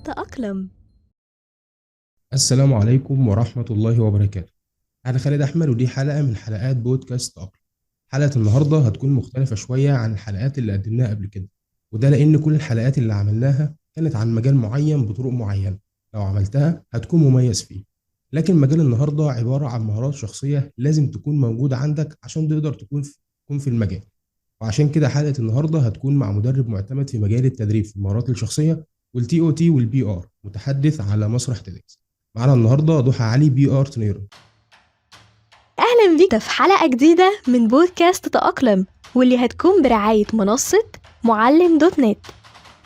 تأقلم. السلام عليكم ورحمة الله وبركاته. أنا خالد أحمد، ودي حلقة من حلقات بودكاست تأقلم. حلقة النهاردة هتكون مختلفة شوية عن الحلقات اللي قدمناها قبل كده، وده لأن كل الحلقات اللي عملناها كانت عن مجال معين بطرق معينة، لو عملتها هتكون مميز فيه. لكن مجال النهاردة عبارة عن مهارات شخصية لازم تكون موجودة عندك عشان تقدر تكون في المجال. وعشان كده حلقة النهاردة هتكون مع مدرب معتمد في مجال التدريب في المهارات الشخصية وال TOT وال PR، متحدث على مسرح TEDx. معانا النهاردة ضحى علي، PR trainer. أهلا بيك في حلقة جديدة من بودكاست تأقلم، واللي هتكون برعاية منصة معلم dot net.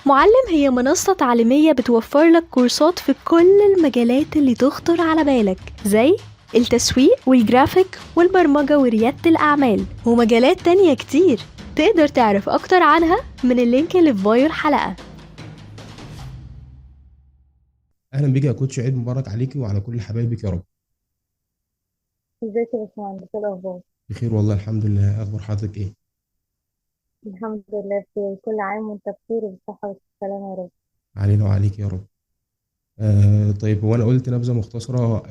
معلم هي منصة تعليمية بتوفر لك كورسات في كل المجالات اللي تخطر على بالك، زي التسويق والجرافيك والبرمجة وريادة الأعمال ومجالات تانية كتير. تقدر تعرف أكتر عنها من ال link اللي في bio الحلقة. أهلا بيك يا coach، عيد مبارك عليكي وعلى كل حبايبك يا رب. ازيك يا باشمهندس، ايه الأخبار؟ بخير والله الحمد لله. أخبار حضرتك إيه؟ الحمد لله بخير، كل عام وأنت بخير وبالصحة والسلامة يا رب. علينا وعليك يا رب. طيب، هو أنا قلت نبذة مختصرة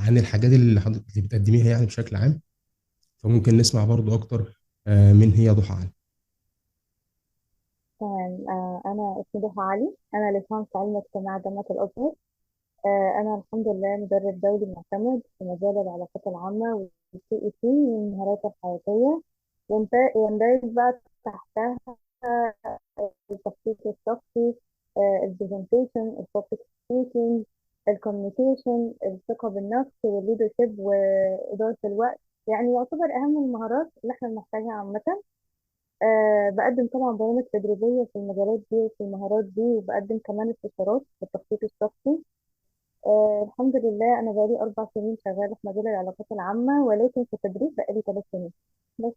عن الحاجات اللي حضرتك اللي بتقدميها بشكل عام، فممكن نسمع برضو أكتر من هي ضحى علي. تمام. أنا اسمي ضحى علي، أنا ليسانس علم اجتماع جامعة الأزهر. أنا الحمد لله مدرب دولي معتمد في مجال العلاقات العامة وال TOT والمهارات الحياتية، ويندرج بقى تحتها التخطيط الشخصي، ال presentation، ال public speaking، ال communication، الثقة بالنفس وال leadership وإدارة الوقت. يعتبر أهم المهارات اللي احنا بنحتاجها عامة. بقدم طبعا برامج تدريبية في المجالات دي وفي المهارات دي، وبقدم كمان استشارات في التخطيط الشخصي. الحمد لله أنا بقالي 4 سنين شغالة في مجال العلاقات العامة، ولكن في التدريب بقالي 3 سنين بس.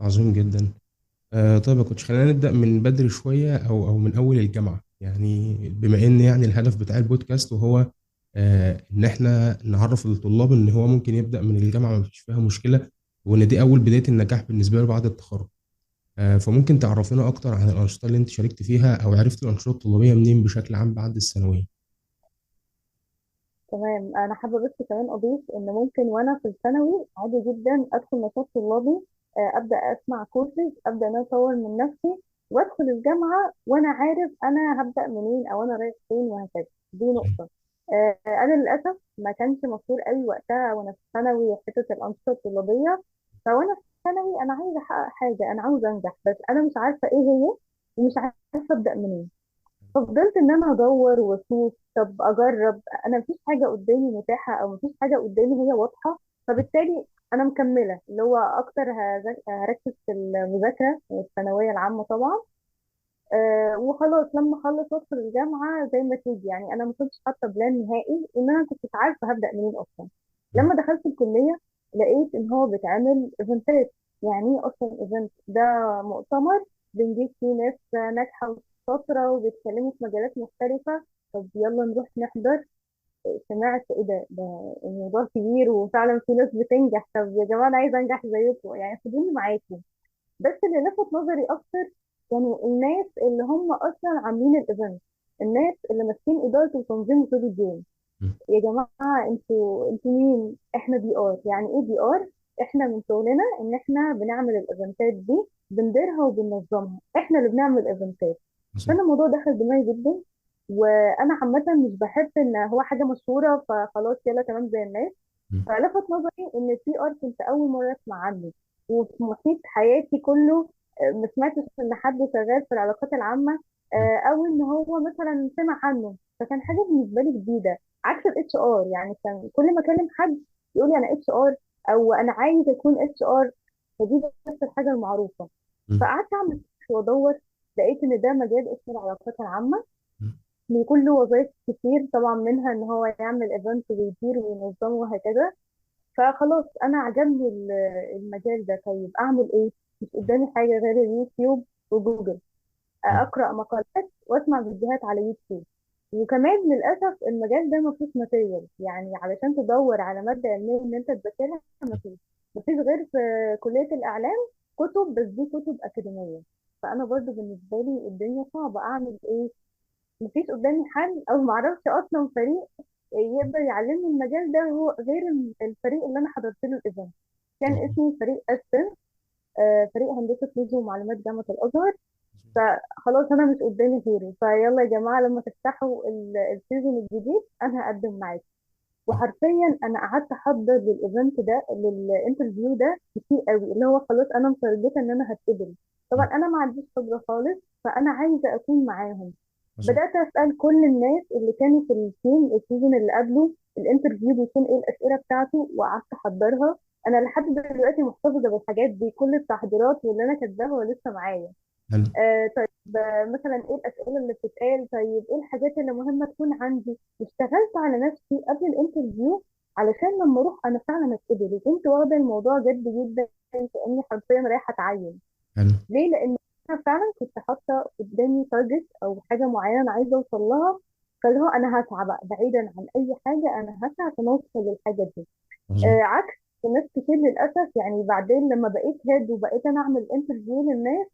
عظيم جدا. طيب يا كوتش، خلينا نبدأ من بدري شوية أو من أول الجامعة. بما إن الهدف بتاع البودكاست وهو إن إحنا نعرف الطلاب إن هو ممكن يبدأ من الجامعة ما فيش فيها مشكلة، وإن دي أول بداية النجاح بالنسبة له بعد التخرج. فممكن تعرفينا أكتر عن الأنشطة اللي أنت شاركت فيها أو عرفت الأنشطة الطلابية منين بشكل عام بعد الثانوية؟ تمام. أنا حابة بس كمان أضيف إن ممكن وأنا في الثانوي عادي جداً أدخل نشاط طلابي، أبدأ أسمع كورسز، أبدأ إن أنا أطور من نفسي وأدخل الجامعة وأنا عارف أنا هبدأ منين أو أنا رايح فين وهكذا. دي نقطة. أنا للأسف ما كانش مشهور قوي وقتها وأنا في الثانوي حتة الأنشطة الطلابية. فوأنا في الثانوي أنا عايزة أحقق حاجة، أنا عاوزة أنجح، بس أنا مش عارفة إيه هي ومش عارفة أبدأ منين. ففضلت إن أنا أدور وأشوف، طب أجرب، أنا مفيش حاجة قدامي متاحة أو مفيش حاجة قدامي هي واضحة، فبالتالي أنا مكملة اللي هو أكتر هركز في المذاكرة والثانوية العامة طبعا. وخلاص لما أخلص وأدخل الجامعة زي ما تيجي. أنا ما كنتش حاطة بلان نهائي، إن أنا كنت عارفة هبدأ منين أصلا. لما دخلت الكلية لقيت إن هو بيتعمل إيفنتات. يعني إيه أصلا إيفنت؟ ده مؤتمر بنجيب فيه ناس ناجحة وشاطرة وبيتكلموا في مجالات مختلفة، طب يلا نروح نحضر. سمعت إيه ده، ده الموضوع كبير وفعلا في ناس بتنجح، طب يا جماعة أنا عايزة أنجح زيكم، خدوني معاكم. بس اللي لفت نظري أكتر كانوا الناس اللي هم أصلا عاملين الإيفنت، الناس اللي ماسكين إدارة وتنظيم طول اليوم. يا جماعة انتوا مين؟ إحنا بي آر. يعني إيه بي آر؟ إحنا من شغلنا إن إحنا بنعمل الإيفنتات دي، بنديرها وبننظمها، إحنا اللي بنعمل الإيفنتات. فأنا الموضوع دخل دماغي جدا، وأنا عامة مش بحب إن هو حاجة مشهورة فخلاص يلا تمام زي الناس. فلفت نظري إن البي آر كنت أول مرة أسمع عنه، وفي محيط حياتي كله ما سمعتش إن حد شغال في العلاقات العامة، أو إن هو مثلاً سمع عنه، فكان حاجة بالنسبة لي جديدة عكس ال اتش ار. كان كل ما أكلم حد يقول لي أنا اتش ار أو أنا عايز أكون اتش ار، فدي بس الحاجة المعروفة. فقعدت أعمل وأدور، لقيت إن ده مجال اسمه العلاقات العامة، بيكون له وظائف كتير طبعاً، منها إن هو يعمل ايفنت ويدير وينظمه وهكذا. فخلاص أنا عجبني المجال ده، طيب أعمل إيه؟ مش قدامي حاجة غير اليوتيوب وجوجل، أقرأ مقالات وأسمع فيديوهات على يوتيوب. وكمان للأسف المجال ده ما فيهوش material، علشان تدور على مادة علمية إن أنت تذاكرها ما فيش غير في كلية الإعلام كتب، بس دي كتب أكاديمية. فأنا برضو بالنسبة لي الدنيا صعبة، أعمل إيه؟ مفيش قدامي حل، او معرفش اصلا فريق يقدر يعلمني المجال ده هو غير الفريق اللي انا حضرت له ال event. كان اسمه فريق استن، فريق هندسة نظم ومعلومات جامعه الازهر. فخلاص انا مش قدامي غيره، فيلا يا جماعة لما تفتحوا ال season الجديد انا هقدم معاكم. وحرفيا انا قعدت احضر لل event ده، لل interview ده كتير قوي، اللي هو خلاص انا مترجته ان انا هتقبل. طبعا انا ما عنديش خبره خالص، فانا عايزه اكون معاهم. بدات اسال كل الناس اللي كانوا في ال team ال season اللي قبله ال interview بيكون ايه الاسئلة بتاعته، وقعدت احضرها. انا لحد دلوقتي محتفظة بالحاجات دي، كل التحضيرات واللي انا كاتباها ولسه معايا. طيب، مثلا ايه الاسئلة اللي بتتقال، طيب ايه الحاجات اللي مهمة تكون عندي. واشتغلت على نفسي قبل ال interview علشان لما اروح انا فعلا اتقبل. وكنت واخده الموضوع جد جدا، كاني حرفيا رايحة اتعين. ليه؟ لان انا فعلا كنت حاطه قدامي target او حاجة معينة انا عايزه اوصل لها، فاللي هو انا هسعى بقى بعيدا عن اي حاجة، انا هسعى عشان اوصل للحاجة دي. عكس ناس كتير للاسف. يعني بعدين لما بقيت head وبقيت انا اعمل interview للناس،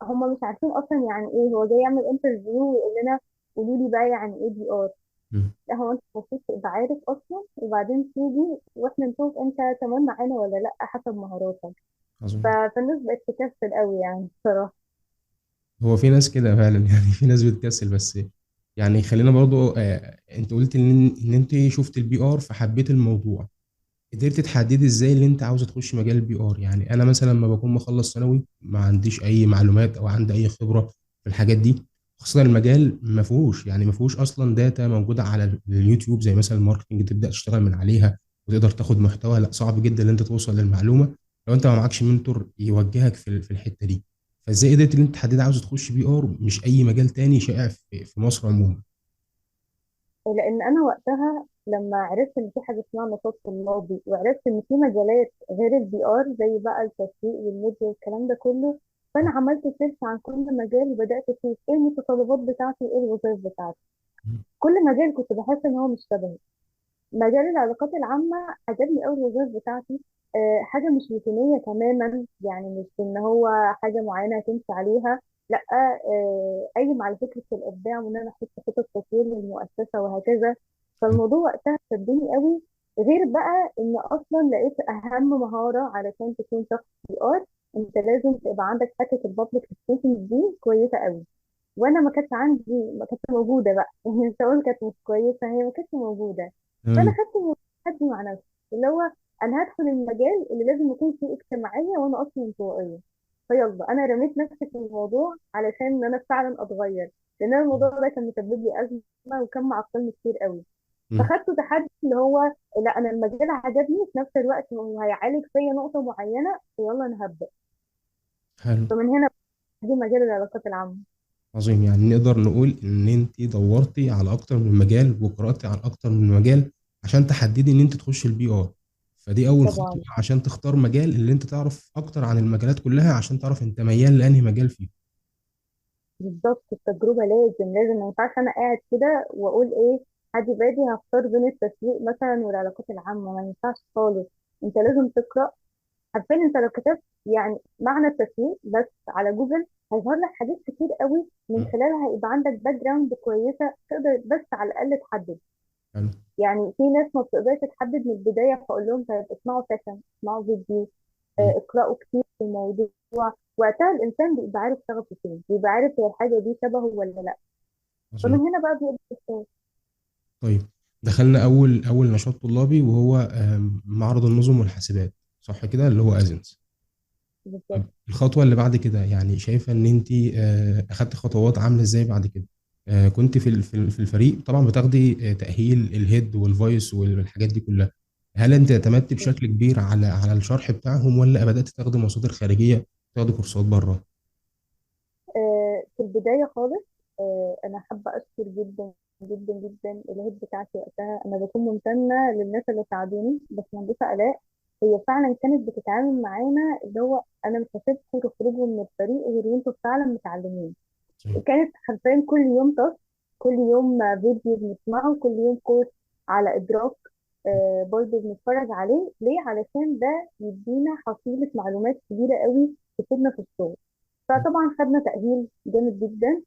هم مش عارفين اصلا يعني ايه هو جاي يعمل interview ويقول لنا قولوا لي بقى يعني ايه PR. لا، هو انت المفروض تبقى عارف اصلا، وبعدين تيجي واحنا نشوف انت تمام معانا ولا لا حسب مهاراتك. فالناس بقت تكسل قوي يعني بصراحة. هو في ناس كده فعلا يعني في ناس بتكسل. بس يعني خلينا برضو، انت قلت ان انت شفت ال PR فحبيت الموضوع، قدرت تحددي ازاي اللي انت عاوزه تخش مجال ال PR؟ يعني انا مثلا لما بكون مخلص ثانوي ما عنديش اي معلومات او عندي اي خبره في الحاجات دي، خاصة المجال ما فيهوش، يعني ما فيهوش اصلا data موجودة على اليوتيوب زي مثلا ال marketing تبدا تشتغل من عليها وتقدر تاخد محتوى. لا، صعب جدا ان انت توصل للمعلومة لو انت ما معكش mentor يوجهك في الحتة دي. فازاي قدرت ان انت تحدد عاوز تخش PR مش اي مجال تاني شائع في مصر عموما؟ لان انا وقتها لما عرفت ان في حاجة اسمها نشاط طلابي، وعرفت ان في مجالات غير ال PR زي بقى التسويق والميديا والكلام ده كله، فانا عملت search عن كل مجال وبدات اشوف ايه المتطلبات بتاعته وايه الوظائف بتاعته. كل مجال كنت بحس ان هو مش شبهي. مجال العلاقات العامة عجبني أوي الوظائف بتاعتي، حاجة مش روتينية تماما، يعني مش إن هو حاجة معينة هتمشي عليها، لأ، قايم على فكرة الإبداع وإن أنا أحط خطط تطوير للمؤسسة وهكذا. فالموضوع وقتها شدني قوي. غير بقى إن أصلا لقيت أهم مهارة علشان تكون شخص PR، أنت لازم تبقى عندك حتة ال public speaking دي كويسة قوي. وانا ما كانتش عندي، ما كانتش موجودة بقى مش هقول كانت مش كويسة، هي ما كانتش موجودة. فانا خدت تحدي مع نفسي، اللي هو انا هدخل المجال اللي لازم يكون فيه اجتماعية، وانا اصلا انطوائية، فيلا انا رميت نفسي في الموضوع علشان ان انا فعلا اتغير، لان أنا الموضوع ده كان مسبب لي ازمة وكان معطلني كتير قوي. فخدته تحدي اللي هو لا، انا المجال عجبني في نفس الوقت وهيعالج فيا نقطة معينة، فيلا انا هبدا. فمن هنا دي مجال العلاقات العامة. عظيم. يعني نقدر نقول ان انت دورتي على اكتر من مجال وقرأتي على اكتر من مجال عشان تحددي ان انت تخش ال PR، فدي اول خطوة عشان تختار مجال اللي انت تعرف اكتر عن المجالات كلها عشان تعرف انت ميال لانهي مجال فيه. بالظبط، التجربة لازم ما ينفعش انا قاعد كده واقول ايه هادي بادي هختار بين التسويق مثلا والعلاقات العامة، ما ينفعش خالص. انت لازم تقرأ. حرفيا انت لو كتبت يعني معنى التسويق بس على جوجل هيظهر لك حاجات كتير قوي، من خلالها هيبقى عندك background كويسة تقدر بس على الاقل تحدد. يعني في ناس ما بتقدرش تحدد من البداية، فاقول لهم طيب اسمعوا session، اسمعوا فيديو، اقرأوا كتير في الموضوع. وقتها الانسان بيبقى عارف شغفه فين، بيبقى عارف هي الحاجة دي شبهه ولا لا. فمن هنا بقى بيبقى يختار. طيب دخلنا اول نشاط طلابي وهو معرض النظم والحاسبات، صح كده، اللي هو ازنس. بالظبط. طيب الخطوة اللي بعد كده، يعني شايفه ان انت، اخدت خطوات عامله ازاي بعد كده؟ كنت في الفريق طبعا بتاخدي، تاهيل ال head وال vice والحاجات دي كلها، هل انت اعتمدتي بشكل كبير على الشرح بتاعهم ولا بدات تاخدي مصادر خارجية، تاخدي كورسات بره؟ في البداية خالص، انا حابة اشكر جدا جدا جدا ال head بتاعتي وقتها. انا بكون ممتنة للناس اللي ساعدوني. باشمهندسه الاء هي فعلا كانت بتتعامل معانا اللي هو انا مش هسيبكم تخرجوا من الفريق غير وانتوا فعلا متعلمين. كانت حرفيا كل يوم task، كل يوم فيديو بنسمعه، كل يوم كورس على ادراك، برضه بنتفرج عليه. ليه؟ علشان ده يدينا حصيله معلومات كبيرة قوي تفيدنا في الشغل. فطبعا خدنا تأهيل جامد جدا.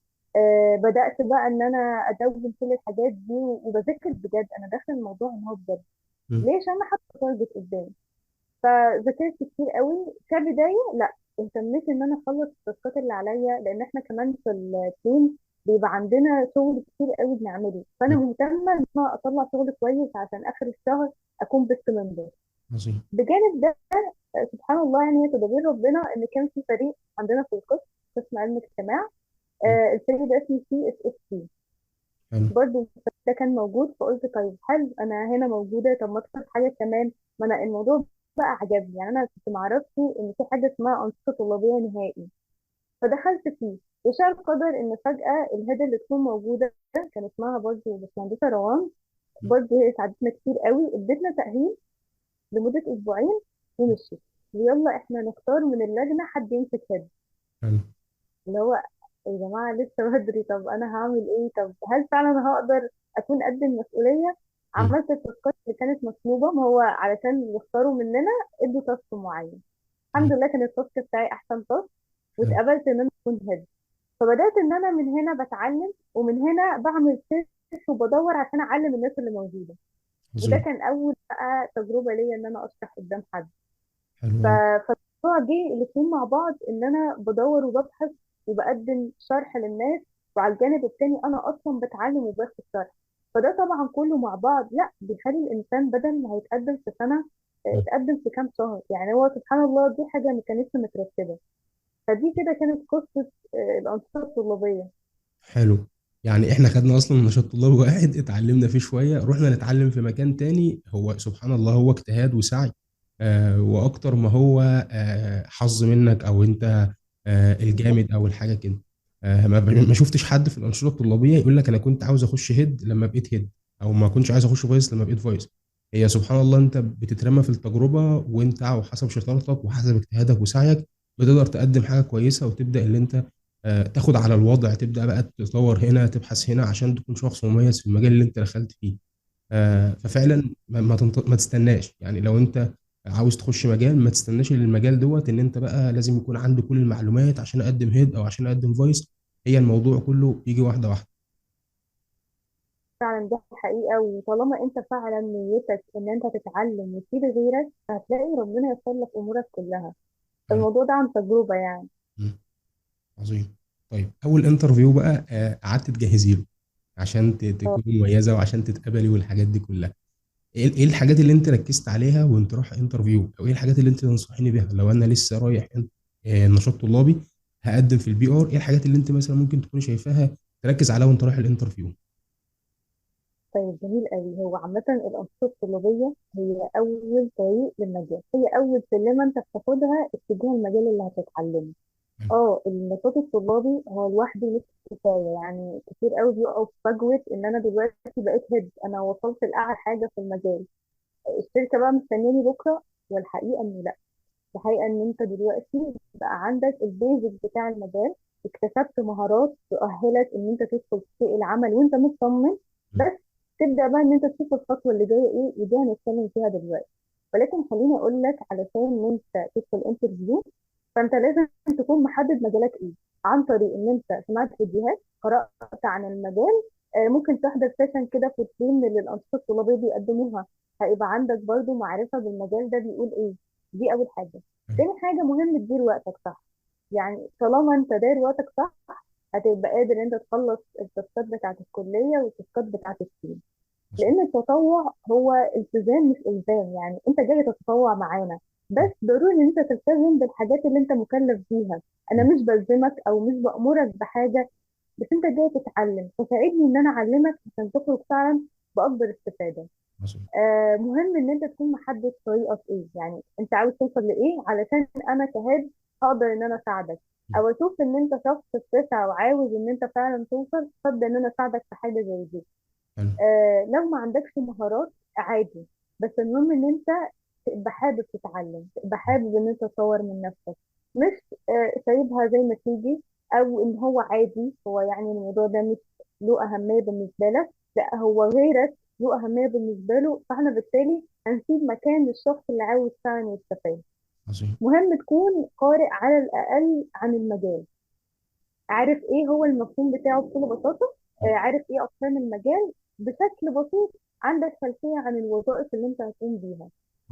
بدأت بقى ان انا ادون كل الحاجات دي وبذاكر بجد، انا داخله الموضوع ان هو بجد. مم. ليه؟ عشان انا حاطه target قدامي. فذاكرت كتير قوي كبداية. لا، اهتميت ان انا اخلص ال task ات اللي عليا، لان احنا كمان في ال team بيبقى عندنا شغل كتير قوي بنعمله، فانا مم. مهتمة ان انا اطلع شغل كويس عشان اخر الشهر اكون best member. عظيم. بجانب ده، سبحان الله، يعني هي تدابير ربنا ان كان في فريق عندنا في القسم، قسم علم اجتماع. مم. الفريق ده اسمه CSSC. حلو. برضه الفريق ده كان موجود، فقلت طيب حلو، انا هنا موجوده، طب ما ادخل حاجة كمان. ما انا الموضوع بقى عجبني، يعني انا كنت معرفش ان في حاجة اسمها انشطة طلابيه نهائي، فدخلت فيه. وشاء القدر ان فجاة ال head اللي تكون موجودة كان اسمها برضه باشمهندسه روان، مم. برضه هي ساعدتنا كتير قوي، ادتنا تاهيل لمدة اسبوعين ومشيت، ويلا احنا نختار من اللجنة حد يمسك head. حلو. اللي هو يا جماعة لسه بدري، طب أنا هعمل إيه؟ طب هل فعلا هقدر أكون قد المسؤولية؟ مم. عملت ال task ات اللي كانت مطلوبة، ما هو علشان يختاروا مننا ادوا task معين. مم. الحمد لله كان ال task بتاعي أحسن task، حلو. واتقبلت إن أنا أكون head. فبدأت إن أنا من هنا بتعلم، ومن هنا بعمل search وبدور عشان أعلم الناس اللي موجودة. وده عظيم. كان أول بقى تجربة ليا إن أنا أشرح قدام حد. حلو أوي. فالموضوع جه الاثنين مع بعض، ان انا بدور وببحث وبقدم شرح للناس، وعلى الجانب التاني انا اصلا بتعلم وباخد شرح. فده طبعا كله مع بعض لا بيخلي الانسان بدل ما هيتقدم في سنة، مم. اتقدم في كام شهر. يعني هو سبحان الله دي حاجة ما كانتش مترتبة. فدي كده كانت قصة الانشطة الطلابيه. حلو. يعني احنا خدنا اصلا نشاط طلابي واحد، اتعلمنا فيه شوية، رحنا نتعلم في مكان تاني. هو سبحان الله هو اجتهاد وسعي، واكتر ما هو حظ منك او انت الجامد او الحاجة كده. ما شفتش حد في الانشطة الطلابيه يقول لك انا كنت عاوز اخش head لما بقيت head، او ما كنتش عايز اخش vice لما بقيت vice. هي سبحان الله انت بتترمى في التجربة، وانت وحسب شطارتك وحسب اجتهادك وسعيك بتقدر تقدم حاجة كويسة، وتبدا اللي انت تاخد على الوضع، تبدا بقى تطور هنا، تبحث هنا، عشان تكون شخص مميز في المجال اللي انت دخلت فيه. ففعلا ما تستناش. يعني لو انت عاوز تخش مجال ما تستناش للمجال دوت ان انت بقى لازم يكون عندي كل المعلومات عشان اقدم head او عشان اقدم vice. هي الموضوع كله بيجي واحدة واحدة. فعلا ده حقيقة، وطالما انت فعلا نيتك ان انت تتعلم وتفيد غيرك، هتلاقي ربنا ييسر لك امورك كلها. الموضوع ده عن تجربة يعني. عظيم. طيب اول interview بقى، قعدت تجهزي له عشان تكون مميزة وعشان تتقبلي والحاجات دي كلها. ايه الحاجات اللي انت ركزت عليها وانت رايح interview، او ايه الحاجات اللي انت تنصحيني بيها لو انا لسه رايح نشاط طلابي هقدم في ال PR؟ ايه الحاجات اللي انت مثلا ممكن تكوني شايفاها تركز عليها وانت رايح ال interview؟ طيب جميل قوي. هو عامة الأنشطة الطلابية هي أول طريق للنجاح، هي أول سلمة أنت بتاخدها اتجاه المجال اللي هتتعلمه. النشاط الطلابي هو لوحده مش كفاية، يعني كتير قوي بيقعوا في فجوة إن أنا دلوقتي بقيت head، أنا وصلت لأعلى حاجة في المجال، الشركة بقى مستنياني بكرة. والحقيقة إنه لأ، الحقيقة إن أنت دلوقتي بقى عندك ال basic بتاع المجال، اكتسبت مهارات تؤهلك إن أنت تدخل سوق العمل وأنت مطمن، بس تبدأ بقى إن أنت تشوف الخطوة اللي جاية إيه، ودي هنتكلم فيها دلوقتي. ولكن خليني أقول لك، علشان أنت تدخل interview فأنت لازم تكون محدد مجالك إيه، عن طريق إن أنت سمعت فيديوهات، قرأت عن المجال، ممكن تحضر session كده في ال team اللي الأنشطة الطلابية بيقدموها، هيبقى عندك برضو معرفة بالمجال ده بيقول إيه. دي أول حاجة. تاني حاجة، مهم تدير وقتك صح. يعني طالما أنت داير وقتك صح هتبقى قادر أنت تخلص ال task ات بتاعة الكلية وال task ات بتاعة ال team، لأن التطوع هو التزام مش إلزام. يعني أنت جاي تتطوع معانا، بس ضروري إن أنت تلتزم بالحاجات اللي أنت مكلف بيها. أنا مش بلزمك أو مش بأمرك بحاجة، بس أنت جاي تتعلم، فساعدني إن أنا أعلمك عشان تخرج فعلا بأكبر استفادة. مهم إن أنت تكون محدد طريقك إيه، يعني أنت عاوز توصل لإيه، علشان أنا كهاد هقدر إن أنا أساعدك، أو أشوف إن أنت شخص بتسعى وعاوز إن أنت فعلا توصل، فأبدأ إن أنا أساعدك في حاجة زي دي. لو ما عندكش مهارات عادي، بس المهم إن أنت تبقى حابب تتعلم، تبقى حابب إن أنت تطور من نفسك، مش سايبها زي ما تيجي، أو إن هو عادي، هو يعني الموضوع ده مش له أهمية بالنسبة لك، لا هو غيرك له أهمية بالنسبة له، فإحنا بالتالي هنسيب مكان للشخص اللي عاوز فعلا يستفاد. مهم تكون قارئ على الأقل عن المجال. عارف ايه هو المفهوم بتاعه بكل بساطة، عارف ايه اقسام المجال بشكل بسيط، عندك خلفية عن الوظائف اللي انت هتقوم بيها.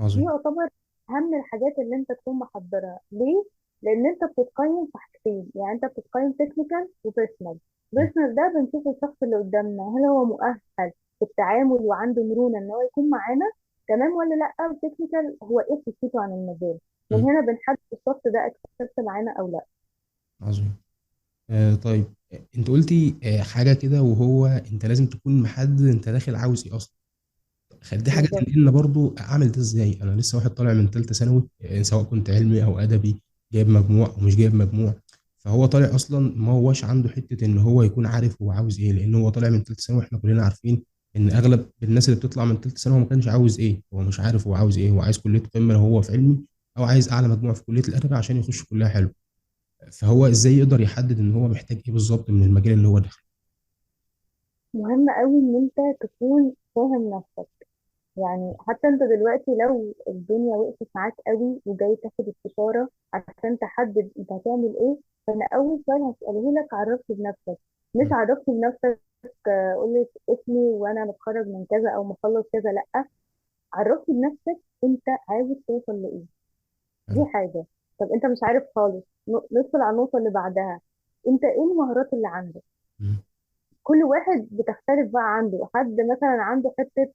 دي يعتبر اهم الحاجات اللي انت تكون محضرها. ليه؟ لان انت بتتقيم في حاجتين، يعني انت بتتقيم technical و personal. personal ده بنشوف الشخص اللي قدامنا هل هو مؤهل في التعامل وعنده مرونة ان هو يكون معانا تمام ولا لا، وال technical هو ايه خلفيته عن المجال. من هنا بنحدد الشخص ده accept معانا او لا. عظيم. طيب انت قلتي حاجة كده، وهو انت لازم تكون محدد انت داخل عاوز ايه اصلا. دي حاجة تنقلنا برضو، اعمل ده ازاي؟ انا لسه واحد طالع من ثالثة ثانوي، سواء كنت علمي او ادبي، جايب مجموع او مش جايب مجموع، فهو طالع اصلا ما هوش عنده حتة ان هو يكون عارف هو عاوز ايه، لان هو طالع من ثالثة ثانوي. احنا كلنا عارفين ان اغلب الناس اللي بتطلع من ثالثة ثانوي ما كانش عاوز ايه، هو مش عارف هو عاوز ايه، هو عايز كليه قمة لو هو في علمي، او عايز اعلى مجموع في كليه الادب عشان يخش كليه حلوة. فهو ازاي يقدر يحدد ان هو محتاج ايه بالظبط من المجال اللي هو داخله؟ مهم قوي ان انت تكون فاهم نفسك. يعني حتى انت دلوقتي لو الدنيا وقفت معاك قوي وجاي تاخد استشارة عشان تحدد انت هتعمل ايه، فانا اول سؤال هسأله لك عرفني بنفسك. مش عرفني بنفسك قول لي اسمي وانا متخرج من كذا او مخلص كذا، لا، عرفني بنفسك انت عاوز توصل لايه. دي حاجة. طب انت مش عارف خالص، ندخل على النقطة اللي بعدها، انت ايه المهارات اللي عندك؟ كل واحد بتختلف بقى عنده. حد مثلا عنده حتة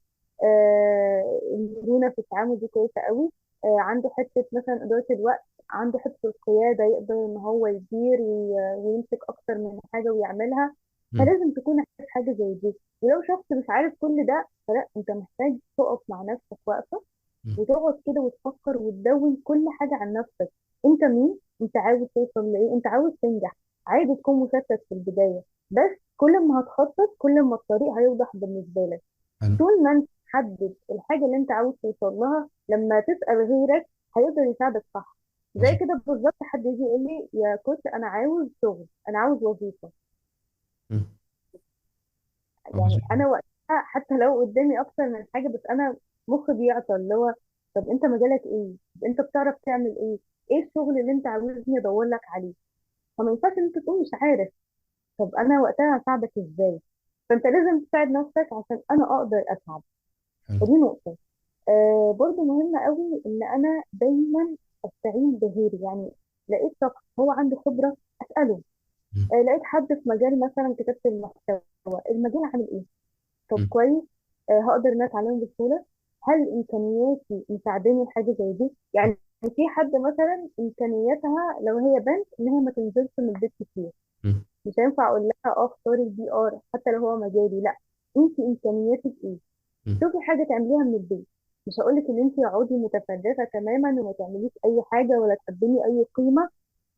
المرونة في التعامل دي كويسة قوي، عنده حتة مثلا إدارة الوقت، عنده حتة القيادة، يقدر إن هو يدير ويمسك أكتر من حاجة ويعملها. فلازم تكون عارف حاجة زي دي. ولو شخص مش عارف كل ده، فلا، أنت محتاج تقف مع نفسك وقفة وتقعد كده وتفكر وتدون كل حاجة عن نفسك. أنت مين؟ أنت عاوز توصل لإيه؟ أنت عاوز تنجح. عادي تكون مشتت في البداية، بس كل ما هتخطط كل ما الطريق هيوضح بالنسبة لك. طول ما انت تحدد الحاجة اللي انت عاوز توصل لها، لما تسأل غيرك هيقدر يساعدك صح. زي كده بالظبط، حد يجي يقول لي يا كوتش انا عاوز شغل، انا عاوز وظيفة. يعني انا وقتها حتى لو قدامي اكتر من حاجة، بس انا مخي بيعطل، اللي هو طب انت مجالك ايه؟ طب انت بتعرف تعمل ايه؟ ايه الشغل اللي انت عاوزني ادور لك عليه؟ فما ينفعش ان انت تكون مش عارف. طب انا وقتها هساعدك ازاي؟ فانت لازم تساعد نفسك عشان انا اقدر اساعدك. فدي نقطة. برضو مهمة قوي ان انا دايما استعين بغيري. يعني لقيت شخص هو عنده خبرة اسأله. لقيت حد في مجال مثلا كتابة المحتوى، المجال عامل ايه؟ طب كويس، هقدر ان انا اتعلمه بسهولة؟ هل امكانياتي مساعداني لحاجة زي دي؟ يعني في حد مثلا امكانياتها لو هي بنت ان هي ما تنزلش من البيت كتير، مش هينفع اقول لها اختاري ال PR حتى لو هو مجالي، لا، انت امكانياتك ايه؟ شوفي حاجة تعمليها من البيت. مش هقولك ان انت اقعدي متفرغه تماما وما تعمليش اي حاجة ولا تقدمي اي قيمة،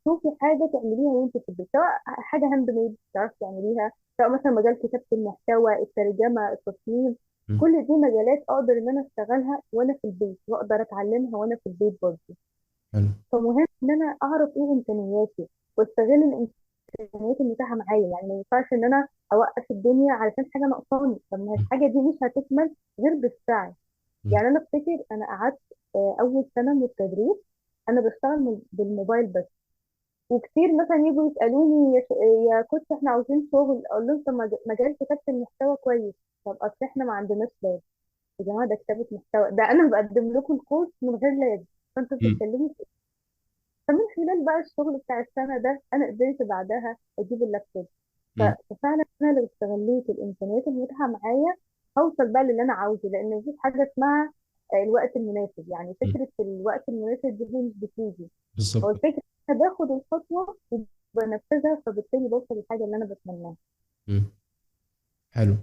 شوفي حاجة تعمليها وانت في البيت، سواء حاجة handmade تعرفي تعمليها، سواء مثلا مجال كتابه المحتوى، الترجمة، التصميم، كل دي مجالات اقدر ان انا اشتغلها وانا في البيت، واقدر اتعلمها وانا في البيت برضه. فمهم ان انا اعرف ايه امكانياتي واستغل الامكانيات المتاحة معايا. يعني ما ينفعش ان انا اوقف الدنيا علشان حاجة ناقصاني، طب ما الحاجة دي مش هتكمل غير بالسعي. يعني انا افتكر انا قعدت، اول سنة من التدريب انا بشتغل بالموبايل بس، وكتير مثلا يجوا يسالوني يا كوتش احنا عاوزين شغل، اقول لهم طب مجال كتابه المحتوى كويس، طب اصل احنا ما عندناش lap. يا جماعة ده كتابه محتوى، ده انا بقدم لكم الكورس من غير lap، فانتوا بتتكلموا في ايه؟ فمن خلال بقى الشغل بتاع السنة ده انا قدرت بعدها اجيب اللابتوب. ففعلا انا لو استغليت الامكانيات المتاحة معايا هوصل بقى للي انا عاوزه، لان مفيش حاجة اسمها الوقت المناسب. يعني فكرة الوقت المناسب دي مش بتيجي. هو الفكرة انا باخد الخطوة وبنفذها، فبالتالي بوصل للحاجة اللي انا بتمناها. حلو.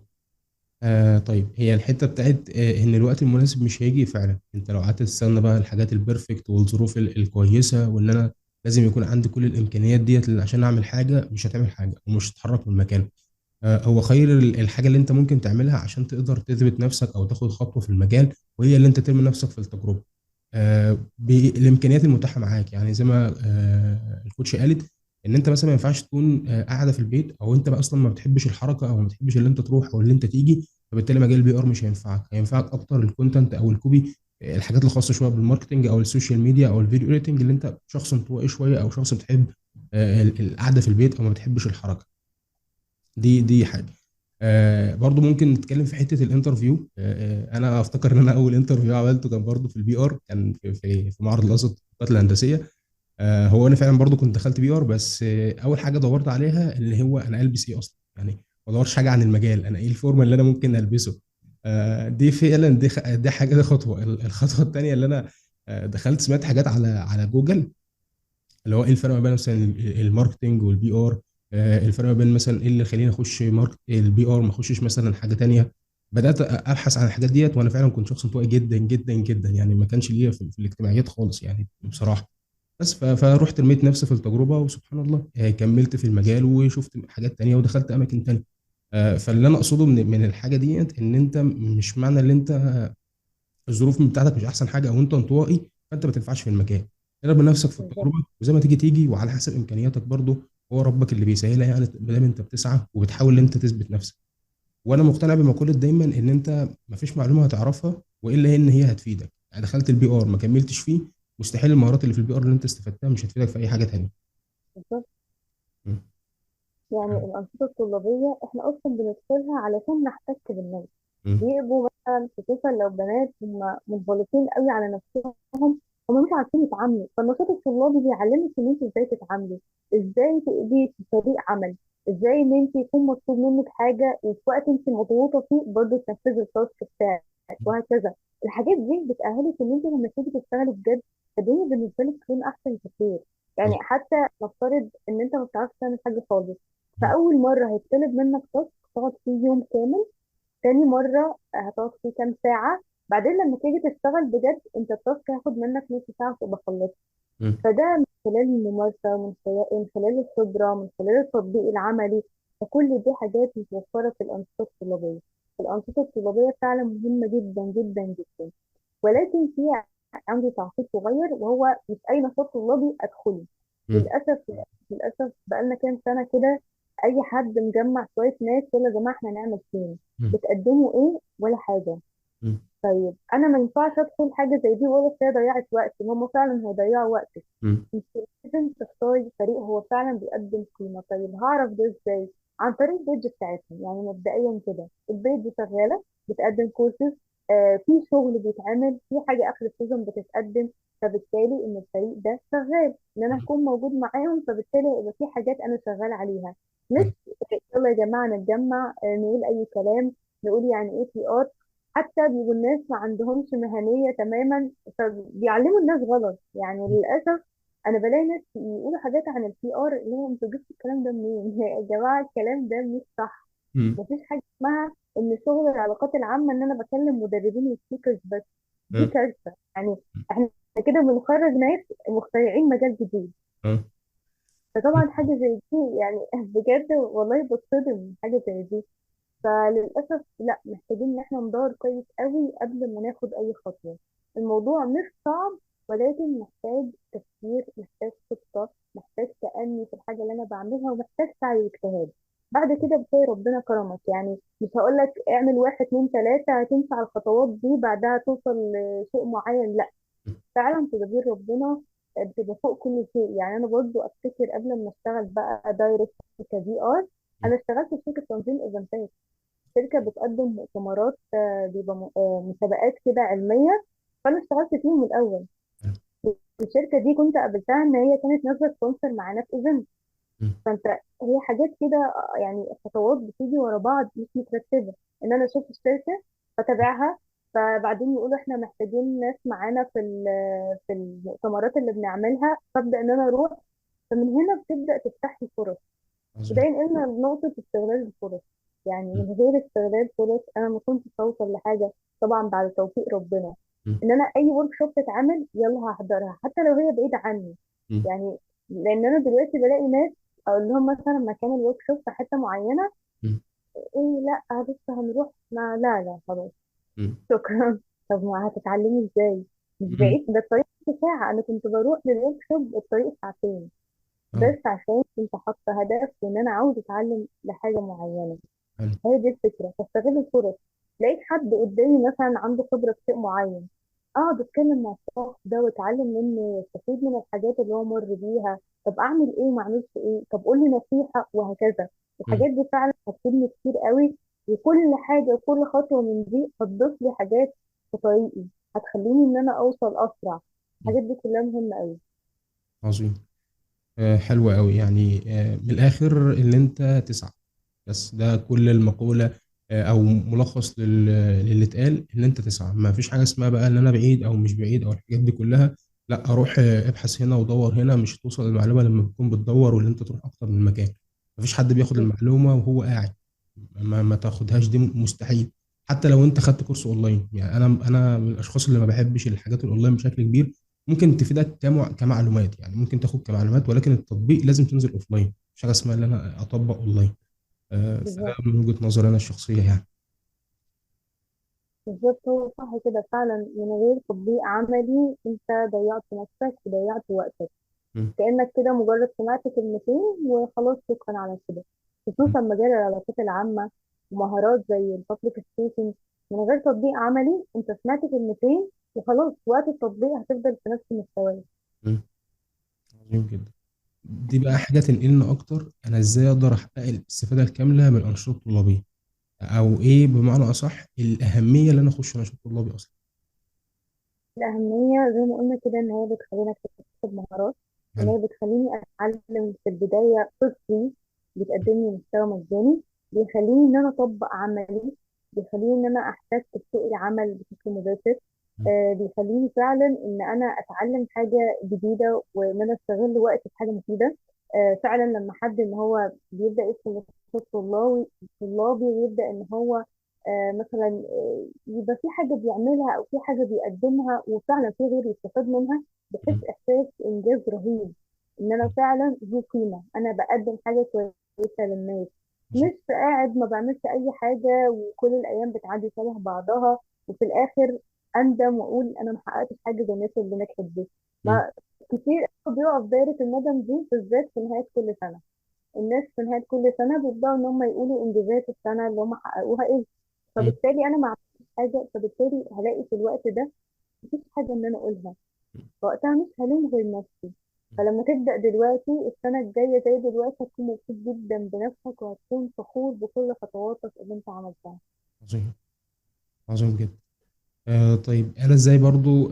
طيب هي الحتة بتاعت ان الوقت المناسب مش هيجي فعلا. انت لو قعدت تستنى بقى الحاجات ال perfect والظروف الكويسة، وان انا لازم يكون عندي كل الامكانيات ديت عشان اعمل حاجة، مش هتعمل حاجة ومش هتتحرك من مكانك. هو خير الحاجة اللي انت ممكن تعملها عشان تقدر تثبت نفسك او تاخد خطوة في المجال، وهي اللي انت ترمي نفسك في التجربة بالامكانيات المتاحة معاك. يعني زي ما الكوتش قالت ان انت مثلا ما ينفعش تكون قاعدة في البيت، او انت بقى اصلا ما بتحبش الحركة او ما بتحبش اللي انت تروح او اللي انت تيجي، فبالتالي مجال ال PR مش هينفعك. هينفعك اكتر ال content او ال copy، الحاجات الخاصة شوية بال marketing او ال social media او ال video editing، اللي انت شخص انطوائي شوية او شخص بتحب القعدة في البيت او ما بتحبش الحركة. دي حاجة. برضو ممكن نتكلم في حتة ال interview. انا افتكر ان انا اول interview عملته كان برضو في ال PR، كان في معرض الازهر للتطبيقات الهندسية. هو انا فعلا برضو كنت دخلت PR، بس اول حاجة دورت عليها اللي هو انا البس ايه اصلا، يعني ما دورتش حاجة عن المجال، انا ايه ال formal اللي انا ممكن البسه. دي فعلا دي حاجة، دي خطوة. الخطوة الثانية اللي انا دخلت سمعت حاجات على جوجل، اللي هو ايه الفرق ما بين مثلا ال marketing وال PR، الفرق ما بين مثلا ايه اللي يخليني اخش market ال PR ما اخشش مثلا حاجة تانية. بدات ابحث عن الحاجات ديت، وانا فعلا كنت شخص انطوائي جدا جدا جدا، يعني ما كانش ليا في الاجتماعيات خالص يعني بصراحة. بس فروحت رميت نفسي في التجربة، وسبحان الله، كملت في المجال وشفت حاجات تانية ودخلت اماكن تانية. فاللي انا اقصده من الحاجة ديت ان انت مش معنى ان انت الظروف بتاعتك مش احسن حاجة او انت انطوائي فانت ما تنفعش في المكان. ارمي نفسك في بالظبط. التجربة وزي ما تيجي تيجي، وعلى حسب امكانياتك برضو، هو ربك اللي بيسهلها يعني، ما دام انت بتسعى وبتحاول ان انت تثبت نفسك. وانا مقتنع بمقولة دايما ان انت ما فيش معلومة هتعرفها والا ان هي هتفيدك. يعني دخلت ال PR ما كملتش فيه، مستحيل المهارات اللي في ال PR اللي انت استفدتها مش هتفيدك في اي حاجة تانية. بالظبط. يعني الأنشطة الطلابية احنا أصلا بندخلها علشان نحتك بالناس. بيبقوا مثلا خصوصا لو بنات هم منغلقين قوي على نفسهم، هم مش عارفين يتعاملوا، فالنشاط الطلابي بيعلمك ان انت ازاي تتعاملي، ازاي تبقي في فريق عمل، ازاي ان انت يكون مطلوب منك حاجة وفي وقت انت مضغوطه فيه برضه تنفذي ال task بتاعك، وهكذا. الحاجات دي بتأهلك ان انت لما تيجي تشتغلي بجد الدنيا بالنسبة لك تكون احسن كتير. يعني حتى نفترض ان انت ما بتعرفش تعمل حاجة خالص، فاول مرة هيطلب منك task تقعد فيه يوم كامل، تاني مرة هتقعد فيه كام ساعة، بعدين لما تيجي تشتغل بجد انت ال task هياخد منك نص ساعة وتبقى خلصت. فده من خلال الممارسة، من خلال الخبرة، من خلال التطبيق العملي. فكل دي حاجات متوفرة في الأنشطة الطلابية. الأنشطة الطلابية فعلا مهمة جدا جدا جدا. ولكن في عندي تعقيب صغير، وهو مش أي نشاط طلابي أدخله. للأسف بقالنا كام سنة كده أي حد مجمع شوية ناس يلا يا جماعة إحنا هنعمل team، بتقدموا إيه ولا حاجة. طيب أنا ما ينفعش أدخل حاجة زي دي وأقول أصل هي ضيعت وقت، ما هم فعلا هيضيعوا وقتك. انت لازم تختاري فريق هو فعلا بيقدم قيمة. طيب هعرف ده ازاي؟ عن طريق ال page بتاعتهم. يعني مبدئيا كده ال page شغالة بتقدم كورسز، في شغل بيتعمل، في حاجة اخر ال season بتتقدم، فبالتالي ان الفريق ده شغال، ان انا هكون موجود معاهم، فبالتالي هيبقى في حاجات انا شغال عليها. مش يلا يا جماعة نتجمع، نقول اي كلام، نقول يعني ايه بي ار، حتى بيبقوا الناس ما عندهمش مهنية تماما، فبيعلموا الناس غلط. يعني للأسف انا بلاقي ناس يقولوا حاجات عن ال PR اللي هو انتوا جبتوا الكلام ده منين؟ يا جماعة الكلام ده مش صح. مفيش حاجة اسمها ان شغل العلاقات العامة ان انا بكلم مدربين و speakers بس، دي كارثة. يعني احنا كده بنخرج ناس مخترعين مجال جديد. فطبعا حاجة زي دي يعني بجد والله بتصدم من حاجة زي دي. فللاسف لا، محتاجين ان احنا ندور كويس قوي قبل ما ناخد اي خطوة. الموضوع مش صعب، ولكن محتاج تفكير، محتاج خطة، محتاج تأني في الحاجة اللي أنا بعملها، ومحتاج سعي واجتهاد. بعد كده بتلاقي ربنا كرمك. يعني مش هقولك اعمل 1 2 3 هتمشي على الخطوات دي بعدها توصل لشيء معين، لا، فعلا تدبير ربنا بتبقى فوق كل شيء. يعني أنا برضو أفتكر قبل ما أشتغل بقى direct ك PR، أنا اشتغلت في شركة تنظيم إيفنتات، شركة بتقدم مؤتمرات، بيبقى مسابقات كده علمية، فأنا اشتغلت فيهم الأول. الشركة دي كنت قابلتها إن هي كانت نازلة sponsor معانا في event. فأنت هي حاجات كده، يعني خطوات بتيجي ورا بعض مش مترتبة. إن أنا أشوف الشركة فتابعها، فبعدين يقولوا إحنا محتاجين ناس معانا في المؤتمرات اللي بنعملها، فأبدأ إن أنا أروح. فمن هنا بتبدأ تفتح لي فرص. وده ينقلنا لنقطة استغلال الفرص. يعني من غير استغلال فرص أنا ما كنتش هوصل لحاجة، طبعا بعد توفيق ربنا. إن أنا أي workshop تتعمل يلا هحضرها حتى لو هي بعيدة عني. لأن أنا دلوقتي بلاقي ناس أقول لهم مثلا مكان ال workshop في حتة معينة، إيه لا لسه هنروح، ما لا لا خلاص شكرا. طب ما هتتعلمي إزاي؟ مش بعيد، ده الطريق ساعة، أنا كنت بروح لل workshop الطريق ساعتين بس عشان كنت حاطة هدف وإن أنا عاوزة أتعلم لحاجة معينة. هي دي الفكرة، فاستغل الفرص. لقيت حد قدامي مثلا عنده خبرة في شيء معين، اقعد اتكلم مع الشخص ده واتعلم منه واستفيد من الحاجات اللي هو مر بيها. طب اعمل ايه وما اعملش ايه، طب قول لي نصيحة، وهكذا. مم. الحاجات دي فعلا هتفيدني كتير قوي، وكل حاجة وكل خطوة من دي هتضيف لي حاجات في طريقي، هتخليني ان انا اوصل اسرع. مم. الحاجات دي كلها مهمة قوي. عظيم. حلو قوي. يعني من الاخر اللي انت تسعى، بس ده كل المقولة، او ملخص للي اتقال، ان انت تسعى. ما فيش حاجة اسمها بقى ان انا بعيد او مش بعيد او الحاجات دي كلها، لا، اروح ابحث هنا ودور هنا، مش هتوصل للمعلومة لما بتكون بتدور، واللي انت تروح اكتر من مكان. ما فيش حد بياخد المعلومة وهو قاعد، ما تاخدهاش، دي مستحيل. حتى لو انت خدت كورس اونلاين، يعني انا من الاشخاص اللي ما بحبش الحاجات الاونلاين بشكل كبير. ممكن تفيدك كمعلومات، يعني ممكن تاخد كمعلومات، ولكن التطبيق لازم تنزل offline. مش حاجة اسمها ان انا اطبق اونلاين. فده بالظبط. من وجهة نظري انا الشخصية يعني. بالظبط، هو صح كده فعلا، من غير تطبيق عملي انت ضيعت نفسك وضيعت وقتك. مم. كأنك كده مجرد سمعت كلمتين وخلاص، شكرا على كده. مم. خصوصا مجال العلاقات العامة ومهارات زي ال public speaking، من غير تطبيق عملي انت سمعت كلمتين وخلاص، وقت التطبيق هتفضل في نفس مستواك. مم. عظيم جدا. دي بقى حاجة تنقلنا اكتر، انا ازاي اقدر احقق الاستفادة الكاملة من الانشطة الطلابيه، او ايه بمعنى اصح الاهمية اللي انا اخش نشاط طلابي اصلا. الأهمية زي ما قلنا كده إن هي بتخلينا أكتسب مهارات، إن حلو. هي بتخليني أتعلم في البداية for free، بتقدم لي محتوى مجاني، بيخليني إن أنا أطبق عملي، بيخليني إن أنا أحتك بسوق العمل بشكل مباشر. مم. بيخليني فعلا إن أنا أتعلم حاجة جديدة، وإن أنا أستغل وقتي في حاجة مفيدة. فعلا لما حد إن هو بيبدأ يدخل نشاط طلابي ويبدأ إن هو مثلا يبقى في حاجة بيعملها أو في حاجة بيقدمها وفعلا في غير يستفاد منها، بحس مم. إحساس إنجاز رهيب، إن أنا فعلا ذو قيمة، أنا بقدم حاجة كويسة للناس، عظيم. مش قاعد ما بعملش أي حاجة وكل الأيام بتعدي شبه بعضها، وفي الآخر أندم وأقول أنا ما حققتش حاجة زي الناس اللي نجحت دي. مم. ما كتير بيقع في دايرة الندم دي، بالذات في نهاية كل سنة. الناس في نهاية كل سنة بيبدأوا إن هم يقولوا إنجازات السنة اللي هم حققوها إيه. مم. فبالتالي أنا ما عملتش حاجة، فبالتالي هلاقي في الوقت ده مفيش حاجة إن أنا أقولها، فوقتها مش هلوم غير نفسي. فلما تبدأ دلوقتي، السنة الجاية زي دلوقتي هتكون مبسوط جدا بنفسك، وهتكون فخور بكل خطواتك اللي أنت عملتها. عظيم، عظيم جدا. طيب انا ازاي برضو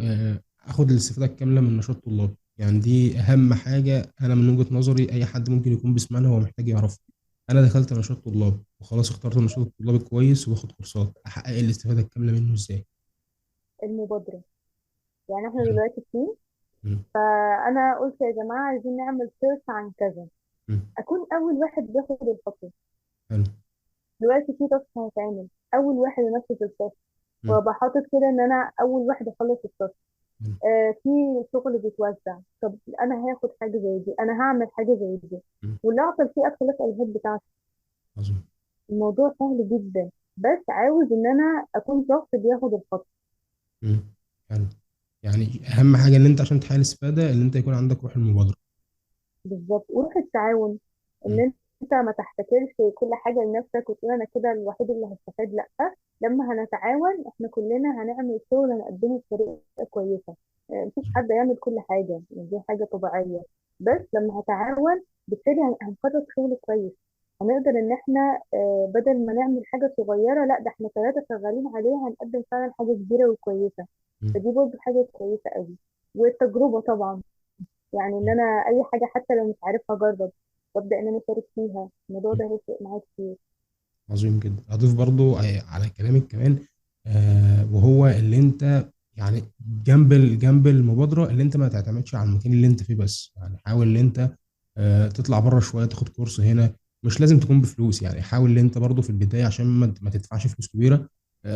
اخد الاستفادة الكاملة من نشاط طلابي؟ يعني دي اهم حاجة انا من وجهه نظري اي حد ممكن يكون بيسمعنا هو محتاج يعرفها. انا دخلت نشاط طلابي وخلاص، اخترت النشاط الطلابي كويس وباخد كورسات، احقق الاستفادة الكاملة منه ازاي؟ المبادرة، يعني احنا دلوقتي في team، مم. فأنا قلت يا جماعة عايزين نعمل search عن كذا، مم. أكون أول واحد بياخد الخطوة. حلو. دلوقتي في task هيتعمل، أول واحد ينفذ ال task، مم. وابقى حاطط كده ان انا اول واحدة اخلص ال task. حلو. في شغل بيتوزع، طب انا هاخد حاجة زي دي، انا هعمل حاجة زي دي، مم. واللي اعطل فيه ادخل اسال ال head بتاعتي. عظيم. الموضوع سهل جدا، بس عاوز ان انا اكون شخص بياخد الخطوة. حلو. يعني اهم حاجة ان انت عشان تحقق الاستفادة ان انت يكون عندك روح المبادرة. بالظبط، وروح التعاون، ان انت ما تحتكرش كل حاجة لنفسك وتقول انا كده الوحيد اللي هستفاد. لا، لما هنتعاون احنا كلنا هنعمل شغل هنقدمه بطريقة كويسة. مفيش حد يعمل كل حاجة، يعني دي حاجة طبيعية، بس لما هتعاون بالتالي هنخرج شغل كويس. هنقدر ان احنا بدل ما نعمل حاجة صغيرة، لا ده احنا 3 شغالين عليها، هنقدم فعلا حاجة كبيرة وكويسة. فدي برضه حاجة كويسة قوي. والتجربة طبعا، يعني ان انا اي حاجة حتى لو مش عارفها اجرب وابدا ان انا اشارك فيها، الموضوع ده هيفرق معايا كتير. عظيم جدا. اضيف برضو على كلامك كمان، وهو اللي انت يعني جنب المبادرة، اللي انت ما تعتمدش على المكان اللي انت فيه بس، يعني حاول ان انت تطلع بره شوية، تاخد كورس هنا، مش لازم تكون بفلوس، يعني حاول ان انت برضو في البداية عشان ما تدفعش فلوس كبيرة،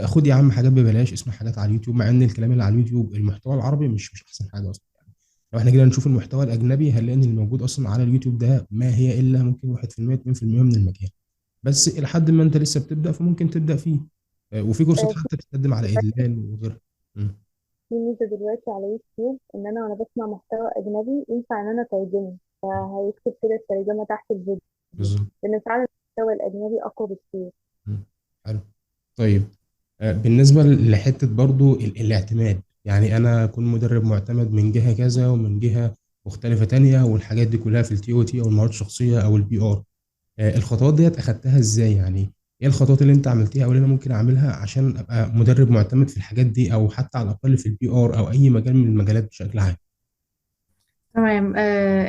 خد يا عم حاجات ببلاش، اسمع حاجات على اليوتيوب، مع ان الكلام اللي على اليوتيوب المحتوى العربي مش احسن حاجة اصلا. يعني لو احنا جينا نشوف المحتوى الاجنبي هنلاقي ان اللي موجود اصلا على اليوتيوب ده ما هي الا ممكن واحد في المية، اتنين في المية من المكان، بس الى حد ما انت لسه بتبدا فممكن تبدا فيه. وفي كورسات حتى بتقدم على ادلان وغيرها. في ميزة دلوقتي على يوتيوب ان انا وانا بسمع محتوى اجنبي ينفع ان انا اترجمه، فهيكتب كده الترجمة تحت الفيديو، لان فعلا المحتوى الاجنبي اقوى بكتير. حلو. طيب، بالنسبة لحته برضو الاعتماد، يعني انا اكون مدرب معتمد من جهة كذا ومن جهة مختلفة تانية، والحاجات دي كلها في ال TOT او المهارات الشخصية او ال PR. الخطوات ديت اخدتها ازاي؟ يعني ايه الخطوات اللي انت عملتيها او اللي انا ممكن اعملها عشان ابقى مدرب معتمد في الحاجات دي، او حتى على الاقل في ال PR او اي مجال من المجالات بشكل عام؟ تمام.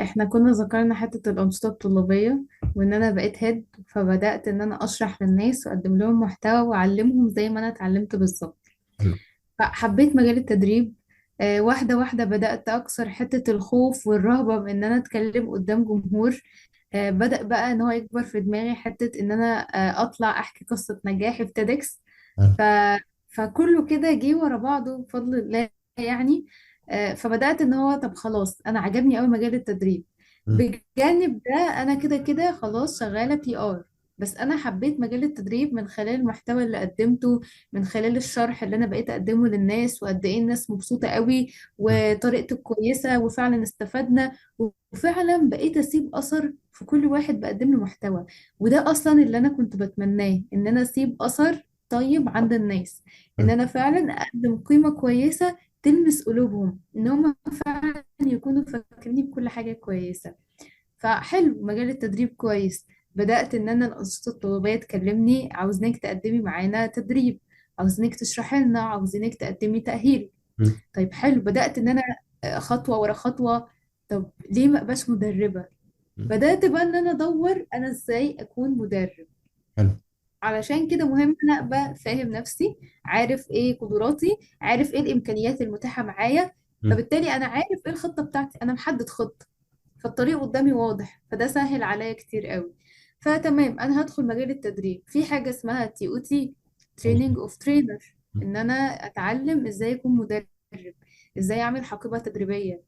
احنا كنا ذكرنا حتة الأنشطة الطلابية، وان انا بقيت head، فبدأت ان انا اشرح للناس واقدم لهم محتوى واعلمهم زي ما انا اتعلمت بالظبط. حلو. فحبيت مجال التدريب. واحدة واحدة بدأت أكسر حتة الخوف والرهبة بإن أنا أتكلم قدام جمهور. بدأ بقى إن هو يكبر في دماغي حتة إن أنا أطلع أحكي قصة نجاحي في TEDx. حلو. ف... فكله كده جه ورا بعضه بفضل الله يعني. فبدأت إن هو طب خلاص أنا عجبني أوي مجال التدريب. مم. بجانب ده أنا كده كده خلاص شغالة بي آر، بس أنا حبيت مجال التدريب من خلال المحتوى اللي قدمته، من خلال الشرح اللي انا بقيت اقدمه للناس، وقد ايه الناس مبسوطة قوي مم. وطريقته كويسة وفعلا استفدنا. وفعلا بقيت اسيب اثر في كل واحد بقدم له محتوى، وده اصلا اللي انا كنت بتمناه، ان انا اسيب اثر طيب عند الناس، ان حلو. انا فعلا اقدم قيمة كويسة تلمس قلوبهم، ان هم فعلا يكونوا فاكريني بكل حاجة كويسة. فحلو مجال التدريب كويس. بدأت إن أنا الأنشطة الطلابية تكلمني، عاوزينك تقدمي معانا تدريب، عاوزينك تشرحي لنا، عاوزينك تقدمي تأهيل. مم. طيب حلو، بدأت إن أنا خطوة ورا خطوة. طب ليه ما أبقاش مدربة؟ مم. بدأت بقى إن أنا أدور أنا إزاي أكون مدرب. حلو. علشان كده مهم إن أنا أبقى فاهم نفسي، عارف إيه قدراتي، عارف إيه الإمكانيات المتاحة معايا. مم. فبالتالي أنا عارف إيه الخطة بتاعتي، أنا محدد خطة، فالطريق قدامي واضح، فده سهل عليا كتير قوي. فتمام، انا هدخل مجال التدريب في حاجة اسمها تي او تي، عظيم. تريننج اوف ترينر، مم. ان انا اتعلم ازاي اكون مدرب، ازاي اعمل حقيبة تدريبية،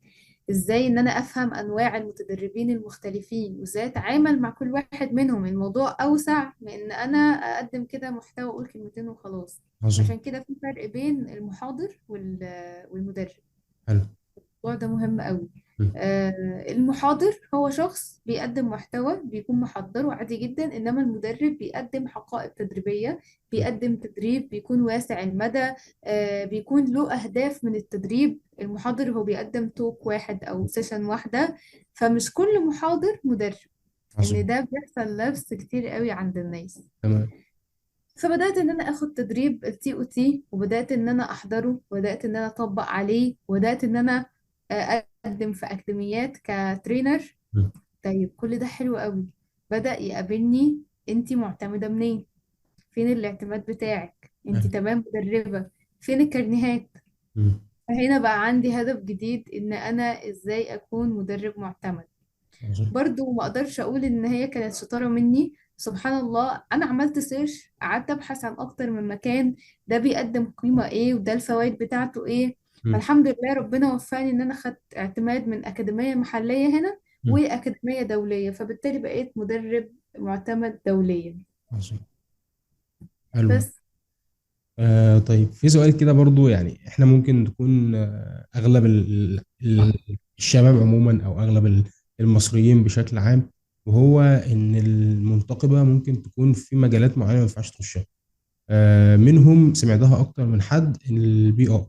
ازاي ان انا افهم انواع المتدربين المختلفين وازاي اتعامل مع كل واحد منهم. الموضوع اوسع من ان انا اقدم كده محتوى اقول كلمتين وخلاص. عظيم. عشان كده في فرق بين المحاضر والمدرب. حلو. الموضوع ده مهم قوي. مم. المحاضر هو شخص بيقدم محتوى بيكون محضره عادي جدا، إنما المدرب بيقدم حقائب تدريبية، مم. بيقدم تدريب بيكون واسع المدى، بيكون له أهداف من التدريب. المحاضر هو بيقدم talk واحد أو session واحدة، فمش كل محاضر مدرب. إن عظيم. ده بيحصل لبس كتير قوي عند الناس. تمام. فبدأت إن أنا أخد تدريب ال TOT، وبدأت إن أنا أحضره، وبدأت إن أنا أطبق عليه، وبدأت إن أنا أقدم في أكاديميات ك trainer. مم. طيب كل ده حلو قوي. بدأ يقابلني، أنتي معتمدة منين؟ فين الاعتماد بتاعك؟ أنتي حلو. تمام مدربة، فين الكارنيهات؟ مم. فهنا بقى عندي هدف جديد، إن أنا إزاي أكون مدرب معتمد. عظيم. برضو ما اقدرش اقول ان هي كانت شطارة مني، سبحان الله انا عملت search، قعدت ابحث عن اكتر من مكان، ده بيقدم قيمة ايه وده الفوائد بتاعته ايه. مم. فالحمد لله ربنا وفقني ان انا خدت اعتماد من اكاديمية محلية هنا مم. واكاديمية دولية، فبالتالي بقيت مدرب معتمد دوليا. عظيم. حلو. بس. طيب في سؤال كده برضو، يعني احنا ممكن نكون اغلب الشباب عموما او اغلب المصريين بشكل عام، وهو ان المنتقبة ممكن تكون في مجالات معينة ما ينفعش تخشها، منهم سمعتها اكتر من حد البي ار.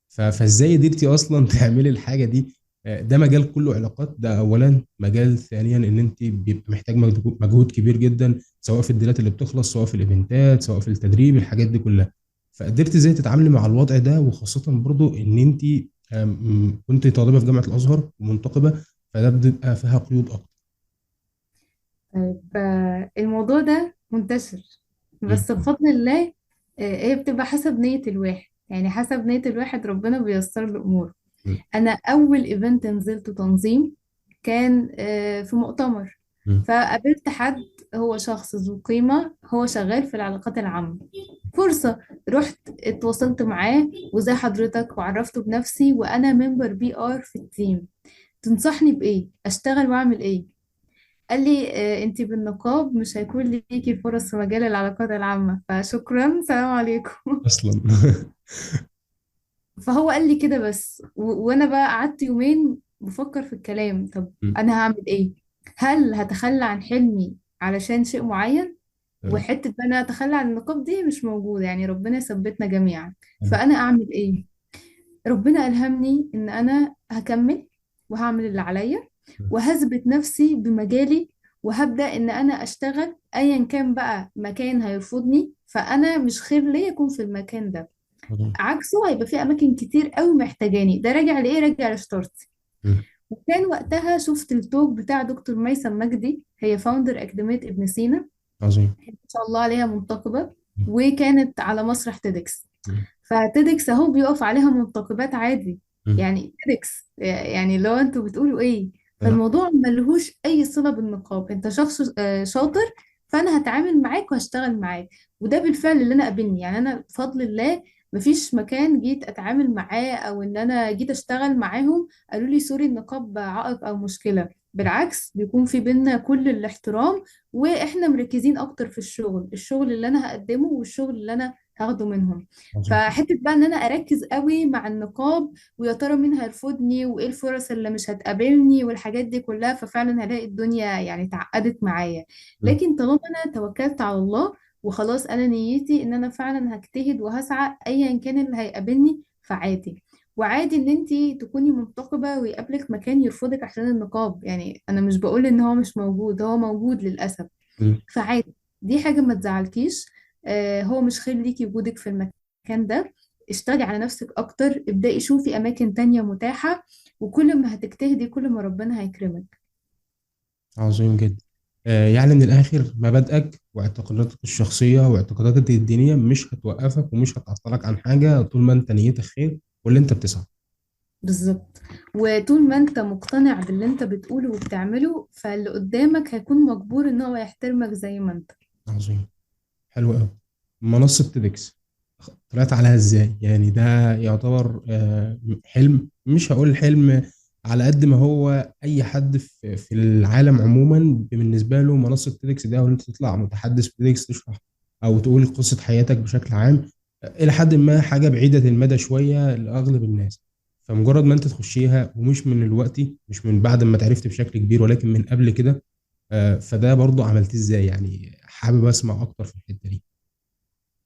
فازاي قدرتي اصلا تعملي الحاجة دي؟ ده مجال كله علاقات، ده اولا. مجال ثانيا ان انت بيبقى محتاج مجهود كبير جدا، سواء في الديلات اللي بتخلص، سواء في الايفنتات، سواء في التدريب، الحاجات دي كلها. فقدرتي ازاي تتعاملي مع الوضع ده، وخاصة برضو ان انت كنت طالبة في جامعة الازهر ومنتقبة، فده بيبقى فيها قيود اكتر. الموضوع ده منتشر، بس بفضل الله، هي بتبقى حسب نية الواحد، يعني حسب نية الواحد ربنا بيسر له أموره. أنا أول event نزلته تنظيم كان في مؤتمر، فقابلت حد هو شخص ذو قيمة، هو شغال في العلاقات العامة. فرصة، رحت اتواصلت معاه وزي حضرتك وعرفته بنفسي، وأنا member PR في ال team، تنصحني بإيه؟ أشتغل وأعمل إيه؟ قال لي انتي بالنقاب مش هيكون ليكي فرص في مجال العلاقات العامة، فشكرا سلام عليكم. أصلا. فهو قال لي كده بس، وانا بقى قعدت يومين بفكر في الكلام، طب انا هعمل ايه؟ هل هتخلى عن حلمي علشان شيء معين؟ وحتة بقى انا اتخلى عن النقاب دي مش موجودة، يعني ربنا يثبتنا جميعا. فانا اعمل ايه؟ ربنا ألهمني إن أنا هكمل وهعمل اللي عليا وهثبت نفسي بمجالي، وهبدأ إن أنا أشتغل أيا كان بقى مكان هيرفضني، فأنا مش خير ليا يكون في المكان ده. عكسه هيبقى في أماكن كتير قوي محتاجاني. ده راجع لإيه؟ راجع لشطارتي. وكان وقتها شفت ال talk بتاع دكتور ميسم مجدي، هي founder أكاديمية ابن سينا. عظيم. إن شاء الله عليها منتقبة، وكانت على مسرح TEDx. ف TEDx أهو بيقف عليها منتقبات عادي. يعني TEDx، يعني لو انتوا بتقولوا ايه، فالموضوع ملهوش اي صلة بالنقاب. انت شخص شاطر، فانا هتعامل معاك وهشتغل معاك. وده بالفعل اللي انا قابلني. يعني انا بفضل الله مفيش مكان جيت اتعامل معاه او ان انا جيت اشتغل معاهم قالوا لي sorry النقاب عائق او مشكلة. بالعكس بيكون في بينا كل الاحترام، واحنا مركزين اكتر في الشغل، الشغل اللي انا هقدمه والشغل اللي انا هاخده منهم. فحتة بقى ان انا اركز قوي مع النقاب ويا ترى مين هيرفضني وايه الفرص اللي مش هتقابلني والحاجات دي كلها، ففعلا هلاقي الدنيا يعني اتعقدت معايا. لكن طالما انا توكلت على الله وخلاص انا نيتي ان انا فعلا هجتهد وهسعى ايا كان اللي هيقابلني، فعادي. وعادي ان انتي تكوني منتقبة ويقابلك مكان يرفضك عشان النقاب. يعني انا مش بقول ان هو مش موجود، هو موجود للأسف. فعادي، دي حاجة ما تزعلكيش. هو مش خير ليكي وجودك في المكان ده. اشتغلي على نفسك اكتر، ابدأي شوفي اماكن تانية متاحة، وكل ما هتجتهدي كل ما ربنا هيكرمك. عظيم جدا. يعني من الآخر مبادئك واعتقاداتك الشخصية واعتقاداتك الدينية مش هتوقفك ومش هتعطلك عن حاجة طول ما انت نيتك خير واللي انت بتسعى. بالظبط. وطول ما انت مقتنع باللي انت بتقوله وبتعمله، فاللي قدامك هيكون مجبور ان هو يحترمك زي ما انت. عظيم، حلو قوي. منصة TEDx طلعت عليها ازاي؟ يعني ده يعتبر حلم، مش هقول حلم على قد ما هو اي حد في العالم عموما بالنسبة له منصة TEDx ده، وان انت تطلع متحدث في TEDx تشرح او تقول قصة حياتك بشكل عام، الى حد ما حاجة بعيدة المدى شوية لاغلب الناس. فمجرد ما انت تخشيها، ومش من الوقت، مش من بعد ما تعرفت بشكل كبير، ولكن من قبل كده، فده برضو عملتيه ازاي؟ يعني حابب اسمع اكتر في الحتة دي.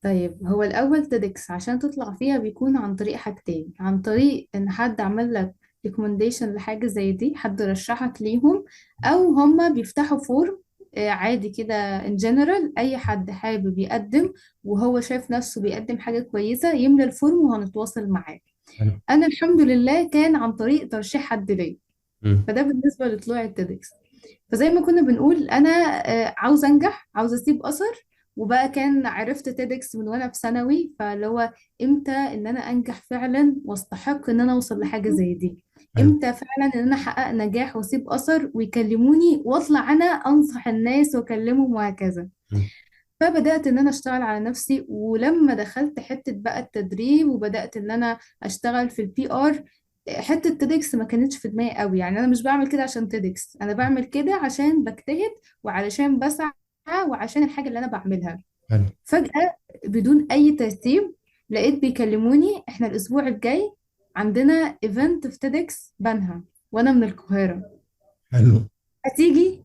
طيب، هو الأول TEDx عشان تطلع فيها بيكون عن طريق حاجتين، عن طريق إن حد عمل لك recommendation لحاجة زي دي، حد رشحك ليهم، أو هما بيفتحوا form عادي كده in general، أي حد حابب يقدم وهو شايف نفسه بيقدم حاجة كويسة يملى ال form وهنتواصل معاه. أنا الحمد لله كان عن طريق ترشيح حد ليا. فده بالنسبة لطلوع ال TEDx. فزي ما كنا بنقول أنا، عاوزة أنجح، عاوزة أسيب أثر، وبقى كان عرفت TEDx من وأنا في ثانوي، فاللي هو إمتى إن أنا أنجح فعلا واستحق إن أنا أوصل لحاجة زي دي، إمتى فعلا إن أنا أحقق نجاح وأسيب أثر ويكلموني وأطلع أنا أنصح الناس وأكلمهم وهكذا. فبدأت إن أنا أشتغل على نفسي، ولما دخلت حتة بقى التدريب وبدأت إن أنا أشتغل في ال PR، حتة TEDx ما كانتش في دماغي قوي. يعني أنا مش بعمل كده عشان TEDx، أنا بعمل كده عشان بجتهد وعلشان بسعى وعشان الحاجة اللي أنا بعملها. فجأة بدون أي ترتيب لقيت بيكلموني إحنا الأسبوع الجاي عندنا event في TEDx بنها، وأنا من القاهرة. هتيجي؟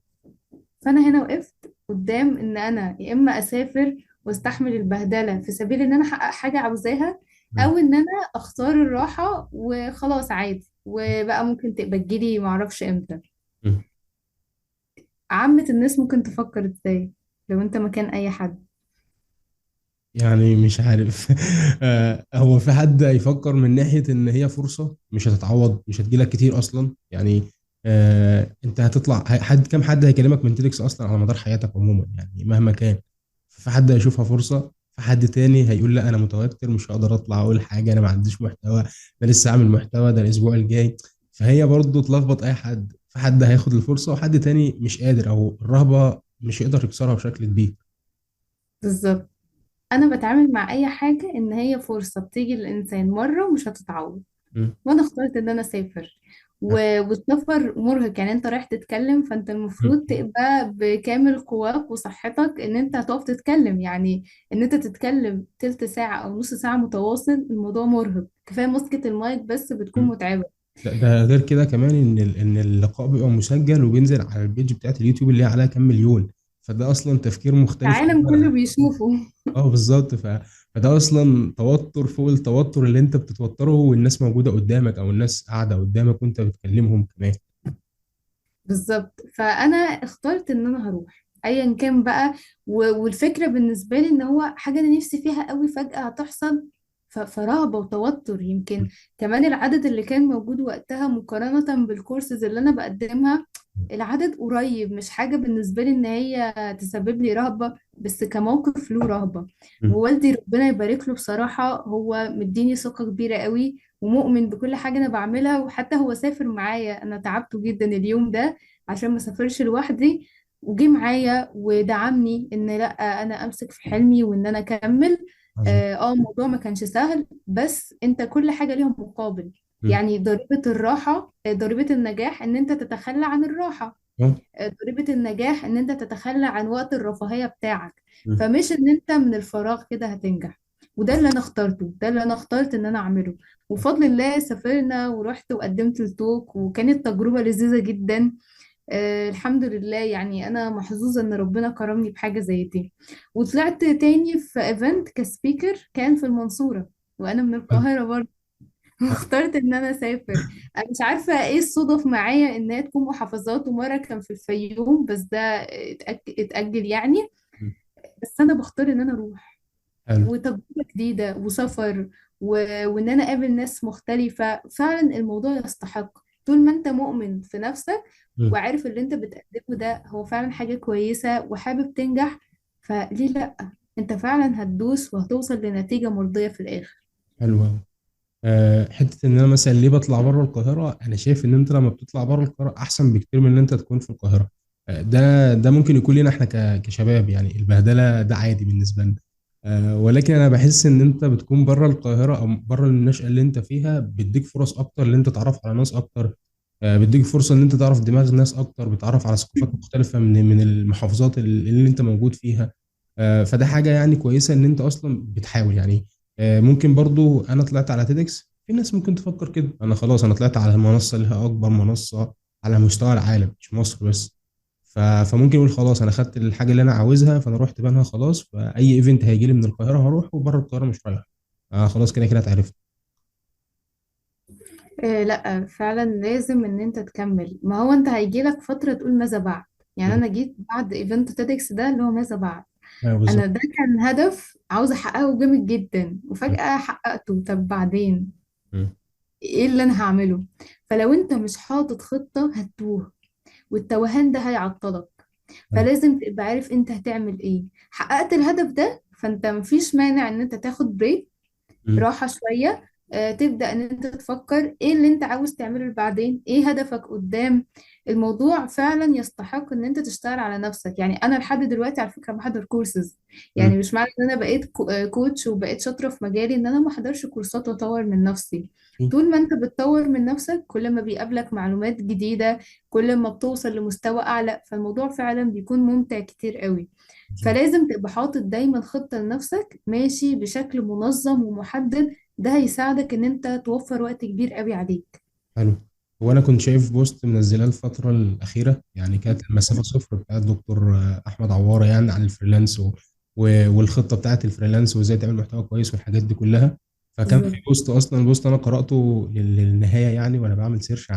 فأنا هنا وقفت قدام إن أنا يا إما أسافر واستحمل البهدلة في سبيل إن أنا أحقق حاجة عاوزاها، أو إن أنا أختار الراحة وخلاص عادي، وبقى ممكن تبقى تجيلي معرفش إمتى. عامة الناس ممكن تفكر إزاي لو أنت مكان أي حد؟ يعني مش عارف. هو في حد هيفكر من ناحية إن هي فرصة مش هتتعوض، مش هتجيلك كتير أصلاً. أنت هتطلع، كم حد هيكلمك من TEDx أصلاً على مدار حياتك عموماً، يعني مهما كان. في حد هيشوفها فرصة، في حد تاني هيقول لا أنا متوتر مش هقدر أطلع أقول حاجة، أنا ما عنديش محتوى، ده لسه عامل محتوى ده الأسبوع الجاي. فهي برضو تلخبط أي حد. في حد هياخد الفرصة وحد تاني مش قادر، أو الرهبة مش هيقدر يكسرها بشكل كبير. بالظبط. أنا بتعامل مع أي حاجة إن هي فرصة بتيجي للإنسان مرة ومش هتتعوض. وأنا اخترت إن أنا أسافر. والسفر مرهق، يعني أنت رايح تتكلم، فأنت المفروض تبقى بكامل قواك وصحتك إن أنت هتقف تتكلم. يعني إن أنت تتكلم تلت ساعة أو نص ساعة متواصل الموضوع مرهق، كفاية مسكة المايك بس بتكون متعبة. ده غير كده كمان إن اللقاء بيبقى مسجل وبينزل على ال page بتاعت اليوتيوب اللي هي عليها كام مليون. فده اصلا تفكير مختلف العالم تماماً. كله بيشوفه. اه بالظبط. فده اصلا توتر فوق التوتر اللي انت بتتوتره، والناس موجودة قدامك او الناس قاعدة قدامك وانت بتكلمهم كمان. بالظبط. فانا اخترت ان انا هروح ايا كان بقى، والفكرة بالنسبة لي ان هو حاجة انا نفسي فيها قوي فجاة هتحصل، فرهبه وتوتر. يمكن كمان العدد اللي كان موجود وقتها مقارنة بالكورسز اللي انا بقدمها، العدد قريب، مش حاجة بالنسبة لي ان هي تسبب لي رهبة، بس كموقف له رهبة. ووالدي ربنا يبارك له بصراحة هو مديني ثقة كبيرة قوي ومؤمن بكل حاجة انا بعملها، وحتى هو سافر معايا، انا تعبته جدا اليوم ده عشان ما سافرش لوحدي، وجي معايا ودعمني ان لا انا امسك في حلمي وان انا اكمل. عظيم. الموضوع ما كانش سهل، بس انت كل حاجة ليها مقابل. يعني ضريبة الراحة، ضريبة النجاح ان انت تتخلى عن الراحة، ضريبة النجاح ان انت تتخلى عن وقت الرفاهية بتاعك. فمش ان انت من الفراغ كده هتنجح، وده اللي انا اخترته، ده اللي انا اخترت ان انا اعمله. وبفضل الله سافرنا ورحت وقدمت ال talk، وكانت تجربة لذيذة جدا. الحمد لله، يعني انا محظوظة ان ربنا كرمني بحاجة زي دي. وطلعت تاني في event ك speaker كان في المنصورة، وانا من القاهرة برضه. واخترت ان انا اسافر. انا مش عارفة ايه الصدف معايا ان هي تكون محافظات، ومرة كان في الفيوم، بس ده اتأجل يعني. بس انا بختار ان انا اروح، وتجربة جديدة وسفر وان انا اقابل ناس مختلفة. فعلا الموضوع يستحق، طول ما انت مؤمن في نفسك وعارف اللي انت بتقدمه ده هو فعلا حاجة كويسة وحابب تنجح، فليه لأ؟ انت فعلا هتدوس وهتوصل لنتيجة مرضية في الآخر. حلو أوي. حتة إن أنا مثلا ليه بطلع بره القاهرة، أنا شايف إن أنت لما بتطلع بره القاهرة أحسن بكتير من إن أنت تكون في القاهرة. ده ممكن يكون لنا إحنا كشباب، يعني البهدلة ده عادي بالنسبة لنا. ولكن أنا بحس إن أنت بتكون بره القاهرة أو بره النشأة اللي أنت فيها، بيديك فرص أكتر إن أنت تعرف على ناس أكتر، بيديك فرصة إن أنت تعرف دماغ ناس أكتر، بتعرف على ثقافات مختلفة من المحافظات اللي أنت موجود فيها. فده حاجة كويسة إن أنت أصلاً بتحاول. ممكن برضو أنا طلعت على TEDx، في ناس ممكن تفكر كده، أنا خلاص أنا طلعت على المنصة اللي هي أكبر منصة على مستوى العالم مش مصر بس، فممكن يقول خلاص أنا خدت الحاجة اللي أنا عاوزها، فأنا رحت بنها خلاص، فأي event هيجي لي من القاهرة هروح، وبره القاهرة مش رايح، خلاص كده كده اتعرفت. لا فعلا لازم ان انت تكمل. ما هو انت هيجي لك فترة تقول ماذا بعد. انا جيت بعد event TEDx ده اللي هو ماذا بعد. بالظبط. انا ده كان هدف عاوزة احققه جامد جدا، وفجأة حققته. طب بعدين ايه اللي انا هعمله؟ فلو انت مش حاطط خطة هتتوه، والتوهان ده هيعطلك. فلازم تبقى عارف انت هتعمل ايه. حققت الهدف ده، فانت مفيش مانع ان انت تاخد بريك، راحة شوية، تبدأ ان انت تفكر ايه اللي انت عاوز تعمله بعدين، ايه هدفك قدام. الموضوع فعلا يستحق ان انت تشتغل على نفسك. انا لحد دلوقتي على فكرة بحضر كورسز، مش معنى ان انا بقيت coach وبقيت شاطرة في مجالي ان انا ما احضرش كورسات واطور من نفسي. طول ما انت بتطور من نفسك كل ما بيقابلك معلومات جديدة، كل ما بتوصل لمستوى اعلى، فالموضوع فعلا بيكون ممتع كتير قوي. فلازم تبقى حاطط دايما خطة لنفسك ماشي بشكل منظم ومحدد، ده هيساعدك ان انت توفر وقت كبير قوي عليك. حلو. هو انا كنت شايف post منزلاه الفترة الأخيرة، كانت المسافة صفر بتاعت دكتور أحمد عوارة، عن ال freelance والخطة بتاعت ال freelance وازاي تعمل محتوى كويس والحاجات دي كلها. فكان في post أصلاً، post أنا قرأته للنهاية وأنا بعمل search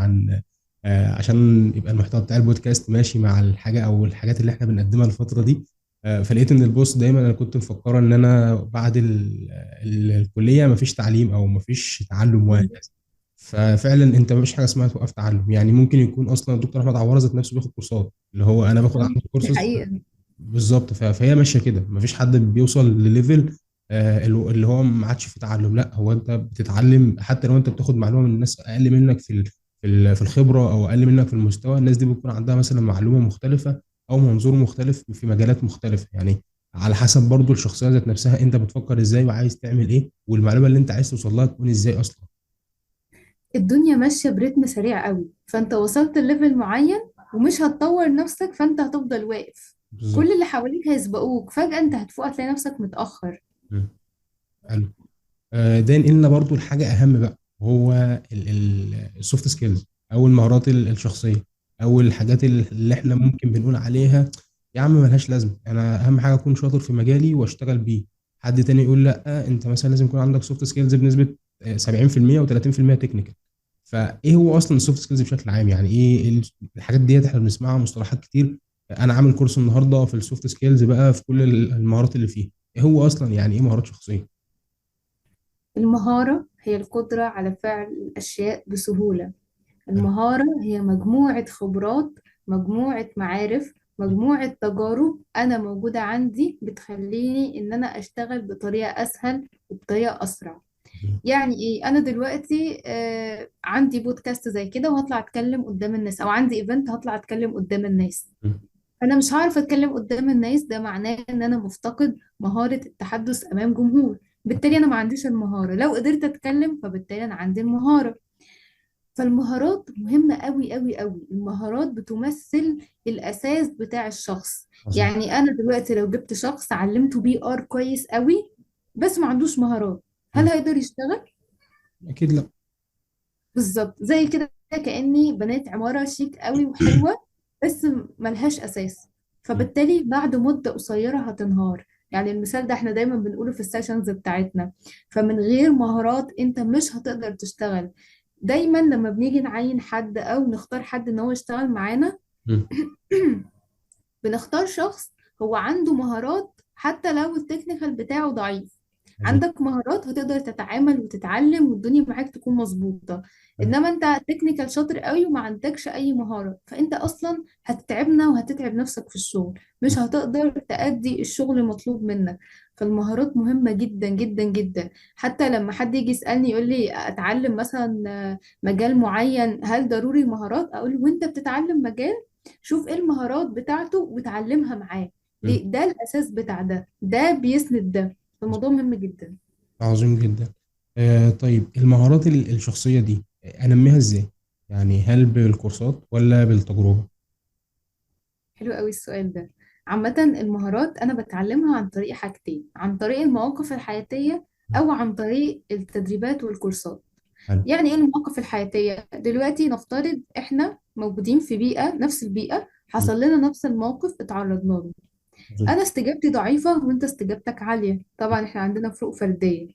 عشان يبقى المحتوى بتاع البودكاست ماشي مع الحاجة أو الحاجات اللي إحنا بنقدمها الفترة دي. فلقيت إن ال post دايماً أنا كنت مفكرة إن أنا بعد الكلية مفيش تعليم أو مفيش تعلم وهكذا. ففعلاً أنت مفيش حاجة اسمها توقف تعلم. ممكن يكون أصلاً الدكتور أحمد عوارة ذات نفسه بياخد كورسات، اللي هو أنا باخد عنده كورسات. دي حقيقة. بالظبط. فهي ماشية كده، مفيش حد بيوصل لل level، اللي هو ما عادش في تعلم. لا، هو أنت بتتعلم حتى لو أنت بتاخد معلومة من الناس أقل منك في الخبرة أو أقل منك في المستوى. الناس دي بتكون عندها مثلاً معلومة مختلفة أو منظور مختلف في مجالات مختلفة، على حسب برضو الشخصية ذات نفسها أنت بتفكر إزاي وعايز تعمل إيه، والمعلومة اللي أنت عايز توصل لها تكون إزاي أصلاً. الدنيا ماشية برتم سريع قوي، فأنت وصلت لل level معين ومش هتطور نفسك، فأنت هتفضل واقف. كل اللي حواليك هيسبقوك، فجأة أنت هتفوق هتلاقي نفسك متأخر. حلو. ده ينقلنا برضو لحاجة أهم بقى، وهو ال soft skills أو المهارات الشخصية أو الحاجات اللي إحنا ممكن بنقول عليها يا عم ملهاش لازمه، انا اهم حاجة اكون شاطر في مجالي واشتغل بيه. حد تاني يقول لا، انت مثلا لازم يكون عندك soft skills بنسبة 70% و30% technical. فايه هو اصلا ال soft skills بشكل عام؟ يعني ايه الحاجات ديت؟ احنا بنسمعها مصطلحات كتير. انا عامل كورس النهارده في ال soft skills بقى، في كل المهارات اللي فيه. ايه هو اصلا يعني ايه مهارات شخصية؟ المهارة هي القدرة على فعل الأشياء بسهولة. المهارة هي مجموعة خبرات، مجموعة معارف، مجموعة تجارب أنا موجودة عندي بتخليني إن أنا أشتغل بطريقة أسهل وبطريقة أسرع. يعني إيه؟ أنا دلوقتي عندي بودكاست زي كده وهطلع أتكلم قدام الناس، أو عندي event هطلع أتكلم قدام الناس. أنا مش هعرف أتكلم قدام الناس، ده معناه إن أنا مفتقد مهارة التحدث أمام جمهور، بالتالي أنا ما عنديش المهارة. لو قدرت أتكلم فبالتالي أنا عندي المهارة. فالمهارات مهمة قوي قوي قوي. المهارات بتمثل الأساس بتاع الشخص. يعني أنا دلوقتي لو جبت شخص علمته PR كويس قوي بس ما عندوش مهارات، هل هيقدر يشتغل؟ أكيد لا. بالظبط زي كده كأني بنيت عمارة شيك قوي وحلوة بس ملهاش أساس، فبالتالي بعد مدة قصيرة هتنهار. يعني المثال ده احنا دايما بنقوله في ال sessions بتاعتنا. فمن غير مهارات انت مش هتقدر تشتغل. دايما لما بنيجي نعين حد او نختار حد ان هو يشتغل معانا بنختار شخص هو عنده مهارات حتى لو ال technical بتاعه ضعيف. عندك مهارات هتقدر تتعامل وتتعلم والدنيا معاك تكون مظبوطة. انما انت technical شاطر قوي وما عندكش اي مهارة، فانت اصلا هتتعبنا وهتتعب نفسك في الشغل، مش هتقدر تأدي الشغل المطلوب منك. فالمهارات مهمة جدا جدا جدا. حتى لما حد يجي يسألني يقول لي اتعلم مثلا مجال معين هل ضروري مهارات، اقول وانت بتتعلم مجال شوف ايه المهارات بتاعته وتعلمها معاه. ليه؟ ده الاساس بتاع ده، ده بيسند ده. الموضوع مهم جدا. عظيم جدا. طيب المهارات الشخصية دي أنميها إزاي؟ يعني هل بالكورسات ولا بالتجربة؟ حلو قوي السؤال ده. عامة المهارات أنا بتعلمها عن طريق حاجتين، عن طريق المواقف الحياتية أو عن طريق التدريبات والكورسات. يعني إيه المواقف الحياتية؟ دلوقتي نفترض إحنا موجودين في بيئة، نفس البيئة، حصل لنا نفس الموقف اتعرضنا له. أنا استجابتي ضعيفة وأنت استجابتك عالية، طبعا إحنا عندنا فروق فردية،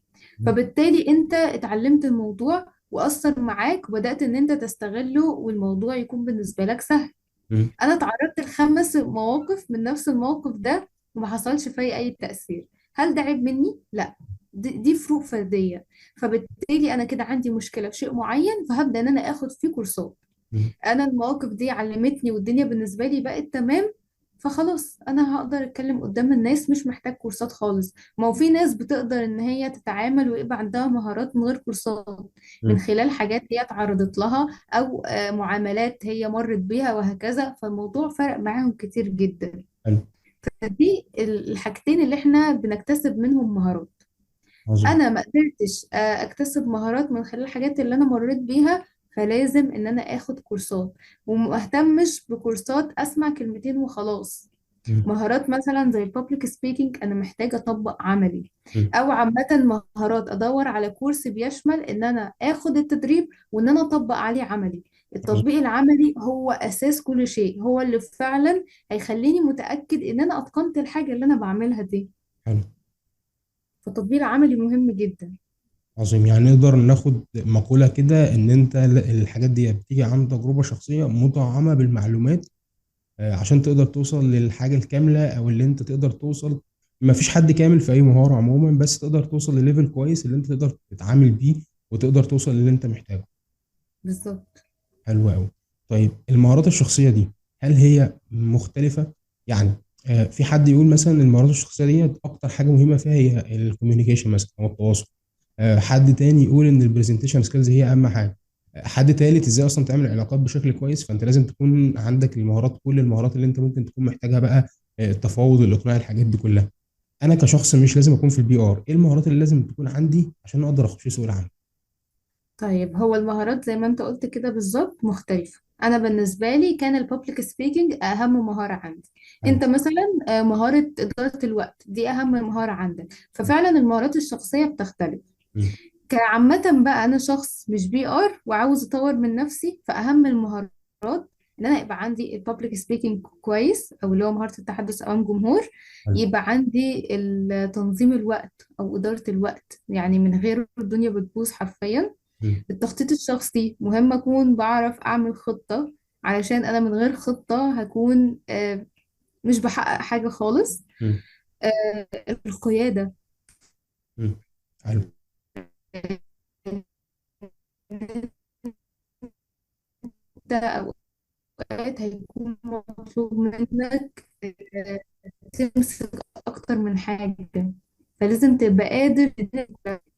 فبالتالي أنت اتعلمت الموضوع وأثر معاك وبدأت إن أنت تستغله والموضوع يكون بالنسبة لك سهل. أنا اتعرضت ل5 مواقف من نفس الموقف ده وما حصلش فيا أي تأثير. هل ده عيب مني؟ لا، دي فروق فردية. فبالتالي أنا كده عندي مشكلة في شيء معين، فهبدأ إن أنا آخد فيه كورسات. أنا المواقف دي علمتني والدنيا بالنسبة لي بقت تمام، فخلاص أنا هقدر أتكلم قدام الناس، مش محتاج كورسات خالص. ما هو في ناس بتقدر إن هي تتعامل ويبقى عندها مهارات من غير كورسات، من خلال حاجات هي اتعرضت لها أو معاملات هي مرت بيها وهكذا، فالموضوع فرق معاهم كتير جدا. فدي الحاجتين اللي احنا بنكتسب منهم مهارات. أنا ما قدرتش أكتسب مهارات من خلال الحاجات اللي أنا مريت بيها، فلازم إن أنا آخد كورسات، وما أهتمش بكورسات أسمع كلمتين وخلاص. مهارات مثلا زي ال public speaking أنا محتاجة أطبق عملي، أو عامة مهارات أدور على كورس بيشمل إن أنا آخد التدريب وإن أنا أطبق عليه عملي. التطبيق العملي هو أساس كل شيء، هو اللي فعلا هيخليني متأكد إن أنا أتقنت الحاجة اللي أنا بعملها دي. فالتطبيق العملي مهم جدا. عظيم. يعني نقدر ناخد مقولة كده إن أنت الحاجات دي بتيجي عن تجربة شخصية مطعمة بالمعلومات، عشان تقدر توصل للحاجة الكاملة أو اللي أنت تقدر توصل. ما فيش حد كامل في أي مهارة عموما، بس تقدر توصل لل level كويس اللي أنت تقدر تتعامل بيه وتقدر توصل للي أنت محتاجه. بالظبط. حلو أوي. طيب المهارات الشخصية دي هل هي مختلفة؟ في حد يقول مثلا المهارات الشخصية دي أكتر حاجة مهمة فيها هي ال communication مثلا أو التواصل، حد تاني يقول إن ال presentation skills هي أهم حاجة، حد تالت إزاي أصلا تعمل علاقات بشكل كويس، فأنت لازم تكون عندك المهارات، كل المهارات اللي أنت ممكن تكون محتاجها بقى، التفاوض، الإقناع، الحاجات دي كلها. أنا كشخص مش لازم أكون في ال PR، إيه المهارات اللي لازم تكون عندي عشان أقدر أخش سوق العمل؟ طيب هو المهارات زي ما أنت قلت كده بالظبط مختلفة. أنا بالنسبة لي كان ال public speaking أهم مهارة عندي. أنت مثلا، مهارة إدارة الوقت دي أهم مهارة عندك. ففعلا المهارات الشخصية بتختلف. كعامة بقى أنا شخص مش PR وعاوز أطور من نفسي، فأهم المهارات ان انا يبقى عندي ال public speaking كويس، او اللي هو مهارة التحدث امام جمهور. حلو. يبقى عندي تنظيم الوقت او ادارة الوقت، يعني من غير الدنيا بتبوظ حرفيا. مم. التخطيط الشخصي مهم، اكون بعرف اعمل خطة، علشان انا من غير خطة هكون مش بحقق حاجة خالص. مم. القيادة. مم. حلو. انت اوقات هيكون مطلوب منك تمسك اكتر من حاجة، فلازم تبقى قادر.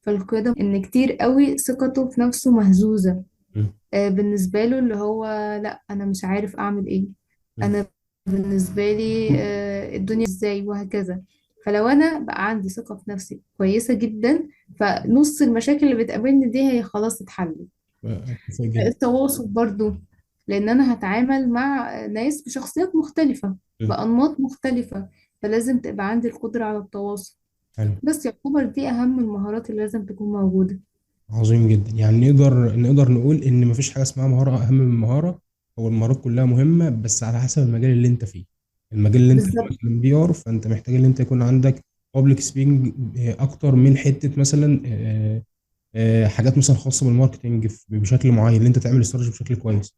فالقيادة، ان كتير قوي ثقته في نفسه مهزوزة. مم. بالنسبة له اللي هو لا انا مش عارف اعمل ايه، مم. انا بالنسبة لي الدنيا ازاي وهكذا. فلو انا بقى عندي ثقة في نفسي كويسة جدا، فنص المشاكل اللي بتقابلني دي هي خلاص اتحلت. اتفق جدا. التواصل برضو، لان انا هتعامل مع ناس بشخصيات مختلفة، مم. بأنماط مختلفة، فلازم تبقى عندي القدرة على التواصل. حلو. بس يعتبر دي اهم المهارات اللي لازم تكون موجودة. عظيم جدا. يعني نقدر نقول ان مفيش حاجة اسمها مهارة اهم من مهارة، هو المهارات كلها مهمة، بس على حسب المجال اللي انت فيه. المجال اللي انت فيه مثلا PR، فانت محتاج ان انت يكون عندك public speaking اكتر من حتة مثلا، حاجات مثلا خاصة بال marketing بشكل معين، اللي انت تعمل استراتيجي بشكل كويس.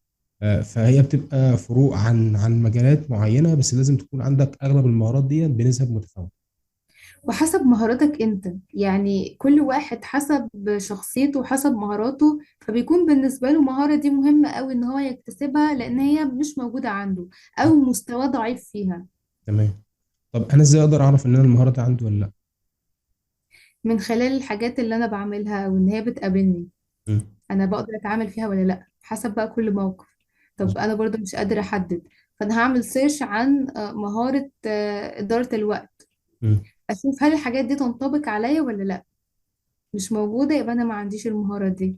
فهي بتبقى فروق عن مجالات معينة، بس لازم تكون عندك اغلب المهارات دي بنسب متفاوتة. وحسب مهاراتك انت، يعني كل واحد حسب شخصيته وحسب مهاراته، فبيكون بالنسبة له مهارة دي مهمة قوي ان هو يكتسبها، لان هي مش موجودة عنده او مستواه ضعيف فيها. تمام. طب انا ازاي اقدر اعرف ان انا المهارة دي عندي ولا لا؟ من خلال الحاجات اللي انا بعملها وان هي بتقابلني، انا بقدر اتعامل فيها ولا لا، حسب بقى كل موقف. طب انا برضو مش قادرة احدد، فانا هعمل search عن مهارة إدارة الوقت، اشوف هل الحاجات دي تنطبق عليا ولا لا. مش موجودة يبقى انا ما عنديش المهارة دي.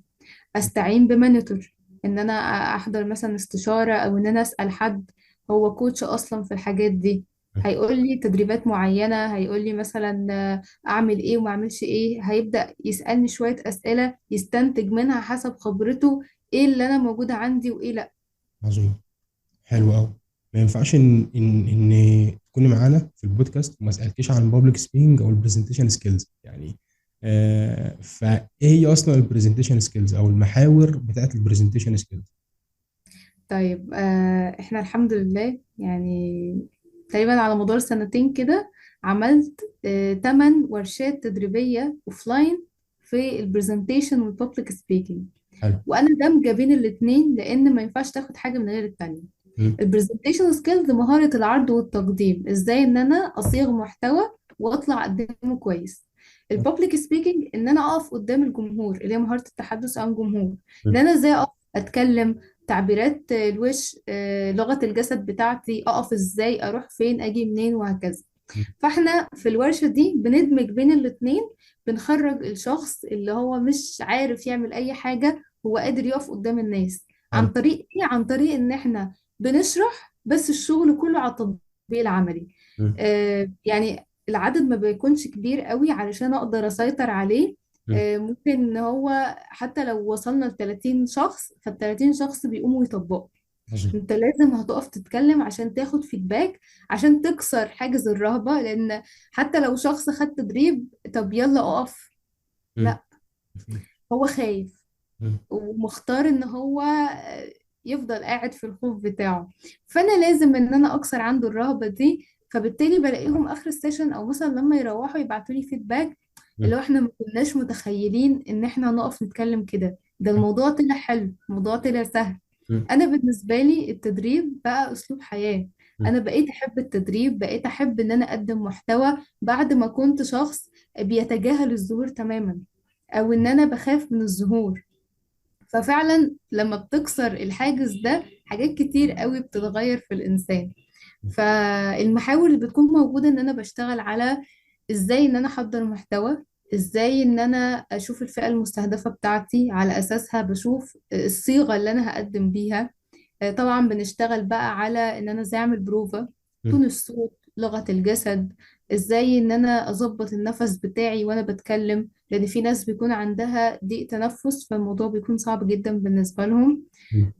استعين ب mentor، ان انا احضر مثلا استشارة، او ان انا اسأل حد هو coach اصلا في الحاجات دي، هيقول لي تدريبات معينة، هيقول لي مثلا اعمل ايه وما اعملش ايه، هيبدأ يسألني شوية اسئلة يستنتج منها حسب خبرته ايه اللي انا موجودة عندي وايه لا. عظيم. حلو قوي. ما ينفعش ان تكوني معانا في البودكاست وما اسالكيش عن ال public speaking او ال presentation skills. فايه هي اصلا ال presentation skills او المحاور بتاعت ال presentation skills؟ احنا الحمد لله تقريبا على مدار سنتين كده عملت 8 ورشات تدريبية offline في ال presentation وال public speaking. وانا دامجة بين الاتنين لان ما ينفعش تاخد حاجة من غير التانية. ال presentation skills مهارة العرض والتقديم، ازاي ان انا اصيغ محتوى واطلع اقدمه كويس. ال public speaking ان انا اقف قدام الجمهور، اللي هي مهارة التحدث امام الجمهور، ان انا ازاي اقف اتكلم، تعبيرات الوش، لغة الجسد بتاعتي، اقف ازاي، اروح فين، اجي منين، وهكذا. فاحنا في الورشة دي بندمج بين الاتنين، بنخرج الشخص اللي هو مش عارف يعمل اي حاجة هو قادر يقف قدام الناس. عن طريق ايه؟ عن طريق ان احنا بنشرح، بس الشغل كله على التطبيق العملي. العدد ما بيكونش كبير قوي علشان اقدر اسيطر عليه. ممكن ان هو حتى لو وصلنا ل 30 شخص، فال 30 شخص بيقوموا يطبقوا. انت لازم هتقف تتكلم عشان تاخد فيدباك، عشان تكسر حاجز الرهبة، لان حتى لو شخص خد تدريب طب يلا اقف، لا هو خايف ومختار ان هو يفضل قاعد في الخوف بتاعه. فانا لازم ان انا اكسر عنده الرهبة دي. فبالتالي بلاقيهم اخر ال session او مثلا لما يروحوا يبعتوا لي feedback اللي هو احنا ما كناش متخيلين ان احنا نقف نتكلم كده، ده الموضوع طلع حلو، الموضوع طلع سهل. انا بالنسبة لي التدريب بقى اسلوب حياة. انا بقيت احب التدريب، بقيت احب ان انا اقدم محتوى بعد ما كنت شخص بيتجاهل الظهور تماما، او ان انا بخاف من الظهور. ففعلا لما بتكسر الحاجز ده حاجات كتير قوي بتتغير في الانسان. فالمحاور اللي بتكون موجودة ان انا بشتغل على ازاي ان انا احضر محتوى، ازاي ان انا اشوف الفئة المستهدفة بتاعتي، على اساسها بشوف الصيغة اللي انا هقدم بيها. طبعا بنشتغل بقى على ان انا ازاي اعمل بروفة، تون الصوت، لغة الجسد، ازاي ان انا اظبط النفس بتاعي وانا بتكلم، لان في ناس بيكون عندها ضيق تنفس فالموضوع بيكون صعب جدا بالنسبة لهم.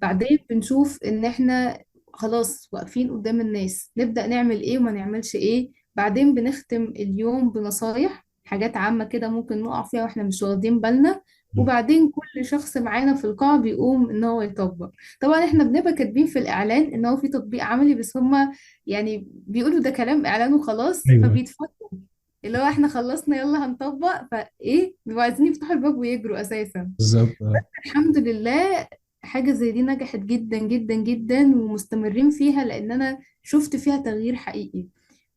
بعدين بنشوف ان احنا خلاص واقفين قدام الناس، نبدأ نعمل ايه وما نعملش ايه. بعدين بنختم اليوم بنصايح، حاجات عامة كده ممكن نقع فيها واحنا مش واخدين بالنا. مم. وبعدين كل شخص معانا في القاعة بيقوم ان هو يطبق. طبعا احنا بنبقى كاتبين في الاعلان ان هو في تطبيق عملي، بس هما يعني بيقولوا ده كلام اعلان وخلاص، ايوه. فبيتفكوا اللي هو احنا خلصنا يلا هنطبق، فايه بيبقوا عايزين يفتحوا الباب ويجروا اساسا. بالظبط. الحمد لله حاجة زي دي نجحت جدا جدا جدا، ومستمرين فيها لأن أنا شفت فيها تغيير حقيقي.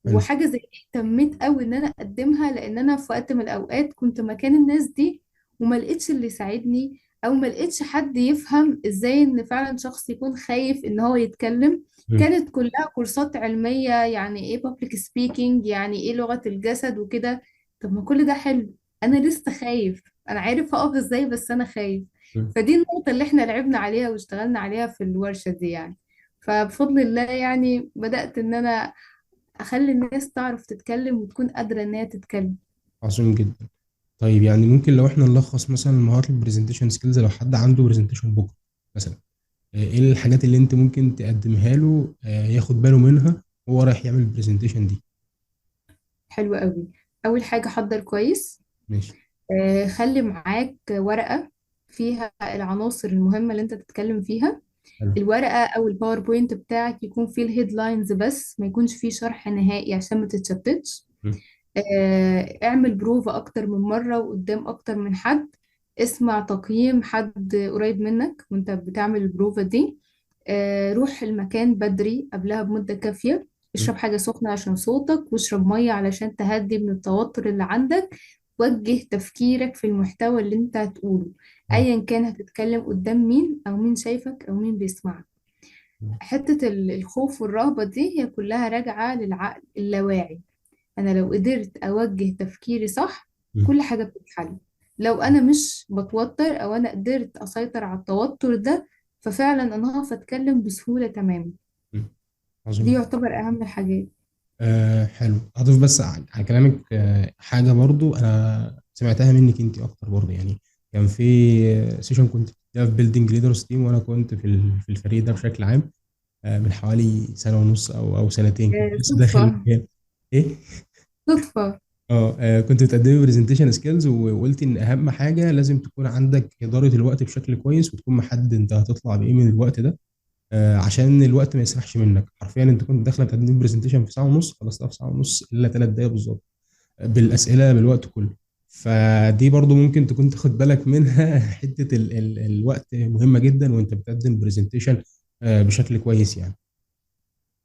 حلو. وحاجة زي دي اهتميت قوي إن أنا أقدمها، لأن أنا في وقت من الأوقات كنت مكان الناس دي وما لقيتش اللي يساعدني، أو ما لقيتش حد يفهم إزاي إن فعلا شخص يكون خايف إن هو يتكلم. مم. كانت كلها كورسات علمية، يعني إيه public speaking، يعني إيه لغة الجسد وكده. طب ما كل ده حلو، أنا لسه خايف. أنا عارف هقف إزاي بس أنا خايف. مم. فدي النقطة اللي احنا لعبنا عليها واشتغلنا عليها في الورشة دي يعني. فبفضل الله يعني بدأت ان انا اخلي الناس تعرف تتكلم وتكون قادرة ان هي تتكلم. عظيم جدا. طيب يعني ممكن لو احنا نلخص مثلا مهارات ال presentation skills، لو حد عنده presentation بكره مثلا، ايه الحاجات اللي انت ممكن تقدمها له، ياخد باله منها وهو رايح يعمل ال presentation دي؟ حلو قوي. اول حاجة حضر كويس. ماشي. خلي معاك ورقة فيها العناصر المهمة اللي انت تتكلم فيها. حلو. الورقة او ال PowerPoint بتاعك يكون فيه ال headlines بس، ما يكونش فيه شرح نهائي عشان ما تتشتتش. مم. اعمل بروفا اكتر من مرة وقدام اكتر من حد. اسمع تقييم حد قريب منك وانت بتعمل البروفا دي. روح المكان بدري قبلها بمدة كافية. اشرب حاجة سخنة عشان صوتك، واشرب مية علشان تهدي من التوتر اللي عندك. وجه تفكيرك في المحتوى اللي انت هتقوله، ايا كان هتتكلم قدام مين، او مين شايفك، او مين بيسمعك. حتة الخوف والرهبة دي هي كلها راجعة للعقل اللاواعي. أنا لو قدرت أوجه تفكيري صح، كل حاجة بتتحل. لو أنا مش بتوتر، أو أنا قدرت أسيطر على التوتر ده، ففعلا أنا هقف أتكلم بسهولة تماما. عظيم. دي يعتبر أهم الحاجات. حلو. هضيف بس على كلامك حاجة برضو أنا سمعتها منك أنت أكتر برضو، يعني كان في session كنت في Building Leaders Team، وأنا كنت في الفريق ده بشكل عام، من حوالي سنة ونص أو سنتين، كنت لسه داخل صدفة. المجال. إيه؟ صدفة. كنت بتقدمي presentation skills، وقلتي إن أهم حاجة لازم تكون عندك إدارة الوقت بشكل كويس، وتكون محدد أنت هتطلع بإيه من الوقت ده، عشان الوقت ما يسرحش منك. حرفياً أنت كنت داخلة بتقدمي presentation في ساعة ونص، خلصتها في ساعة ونص إلا 3 دقايق بالظبط، بالأسئلة بالوقت كله. فدي برضو ممكن تكون تاخد بالك منها. حتة الوقت مهمة جدا وانت بتقدم presentation، بشكل كويس يعني.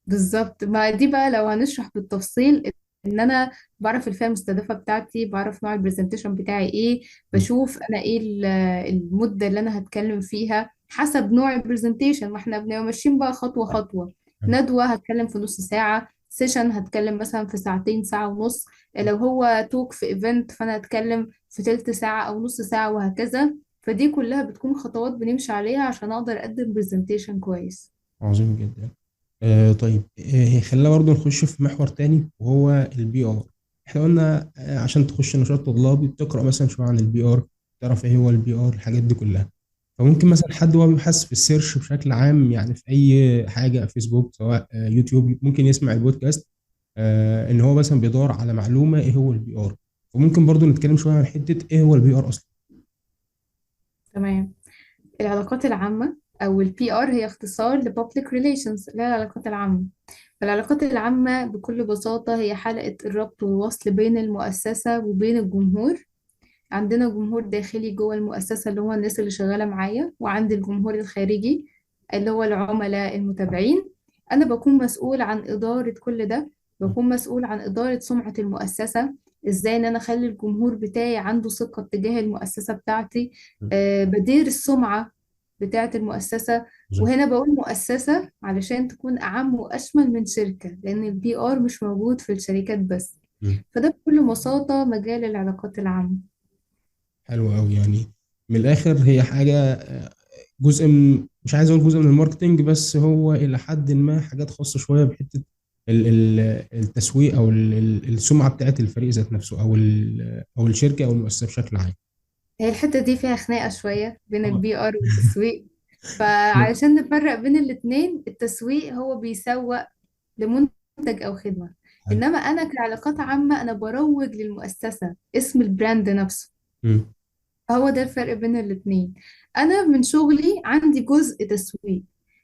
بالظبط. ما دي بقى لو هنشرح بالتفصيل، ان انا بعرف الفئة المستهدفة بتاعتي، بعرف نوع ال presentation بتاعي ايه، بشوف انا ايه المدة اللي انا هتكلم فيها حسب نوع ال presentation. ما احنا بنبقى ماشيين بقى خطوة خطوة. ندوة هتكلم في نص ساعة، session هتكلم مثلا في ساعتين، ساعة ونص. لو هو talk في event فانا هتكلم في تلت ساعة او نص ساعة وهكذا. فدي كلها بتكون خطوات بنمشي عليها عشان اقدر اقدم presentation كويس. عظيم جدا. خلينا برضو نخش في محور تاني وهو ال PR. احنا قلنا، عشان تخش نشاط طلابي بتقرأ مثلا شوية عن ال PR، تعرف ايه هو ال PR، الحاجات دي كلها. فممكن مثلا حد وهو بيبحث في ال search بشكل عام، يعني في اي حاجة، فيسبوك سواء، يوتيوب، ممكن يسمع البودكاست، ان هو مثلا بيدور على معلومة ايه هو ال PR. فممكن برضو نتكلم شوية عن حتة ايه هو ال PR اصلا. تمام. العلاقات العامة او ال PR هي اختصار ل Public Relations، اللي هي العلاقات العامة. فالعلاقات العامة بكل بساطة هي حلقة الربط والوصل بين المؤسسة وبين الجمهور. عندنا جمهور داخلي جوه المؤسسة اللي هو الناس اللي شغالة معايا، وعند الجمهور الخارجي اللي هو العملاء المتابعين. أنا بكون مسؤول عن إدارة كل ده، بكون مسؤول عن إدارة سمعة المؤسسة، إزاي إن أنا أخلي الجمهور بتاعي عنده ثقة تجاه المؤسسة بتاعتي، بدير السمعة بتاعة المؤسسة. وهنا بقول مؤسسة علشان تكون أعم وأشمل من شركة، لأن ال PR مش موجود في الشركات بس. فده بكل بساطة مجال العلاقات العامة. حلو أوي. يعني من الآخر هي حاجة، جزء من، مش عايز أقول جزء من ال marketing، بس هو إلى حد ما حاجات خاصة شوية بحتة التسويق أو السمعة بتاعت الفريق ذات نفسه أو الشركة أو المؤسسة بشكل عام. هي الحتة دي فيها خناقة شوية بين ال PR والتسويق. فعلشان نفرق بين الاتنين، التسويق هو بيسوق لمنتج أو خدمة، حلو. إنما أنا كعلاقات عامة أنا بروج للمؤسسة، اسم ال brand نفسه. مم. هو ده الفرق بين الاتنين. أنا من شغلي عندي جزء تسويق،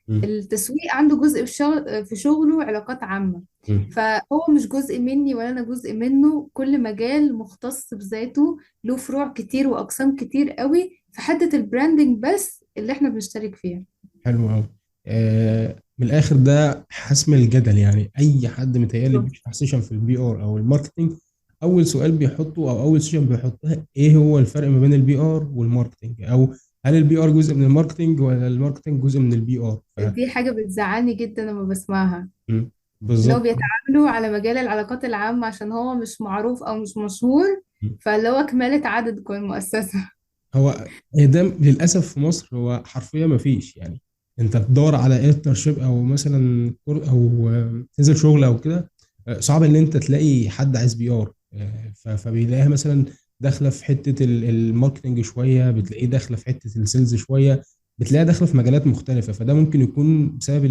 مم. التسويق عنده جزء في شغل، في شغله علاقات عامة. مم. فهو مش جزء مني ولا أنا جزء منه، كل مجال مختص بذاته، له فروع كتير وأقسام كتير قوي في حتة ال branding بس اللي احنا بنشترك فيها. حلو قوي. من الاخر ده حسم الجدل، يعني اي حد متهيألي بيفتح session في ال PR او ال marketing، اول سؤال بيحطه او اول session بيحطها ايه هو الفرق ما بين ال PR وال marketing، او هل ال PR جزء من ال marketing ولا ال marketing جزء من ال PR؟ دي حاجة بتزعلني جدا لما بسمعها. اللي هو بالظبط. بيتعاملوا على مجال العلاقات العامة عشان هو مش معروف أو مش مشهور، فاللي هو كمالة عدد جوه المؤسسة. هو ده للأسف في مصر هو حرفيا ما فيش، يعني انت بتدور على internship او مثلا او تنزل شغل او كده، صعب ان انت تلاقي حد عايز PR، فبيلاقيها مثلا داخله في حتة ال marketing شوية، بتلاقيه داخله في حتة ال sales شوية، بتلاقيها داخله في مجالات مختلفة. فده ممكن يكون بسبب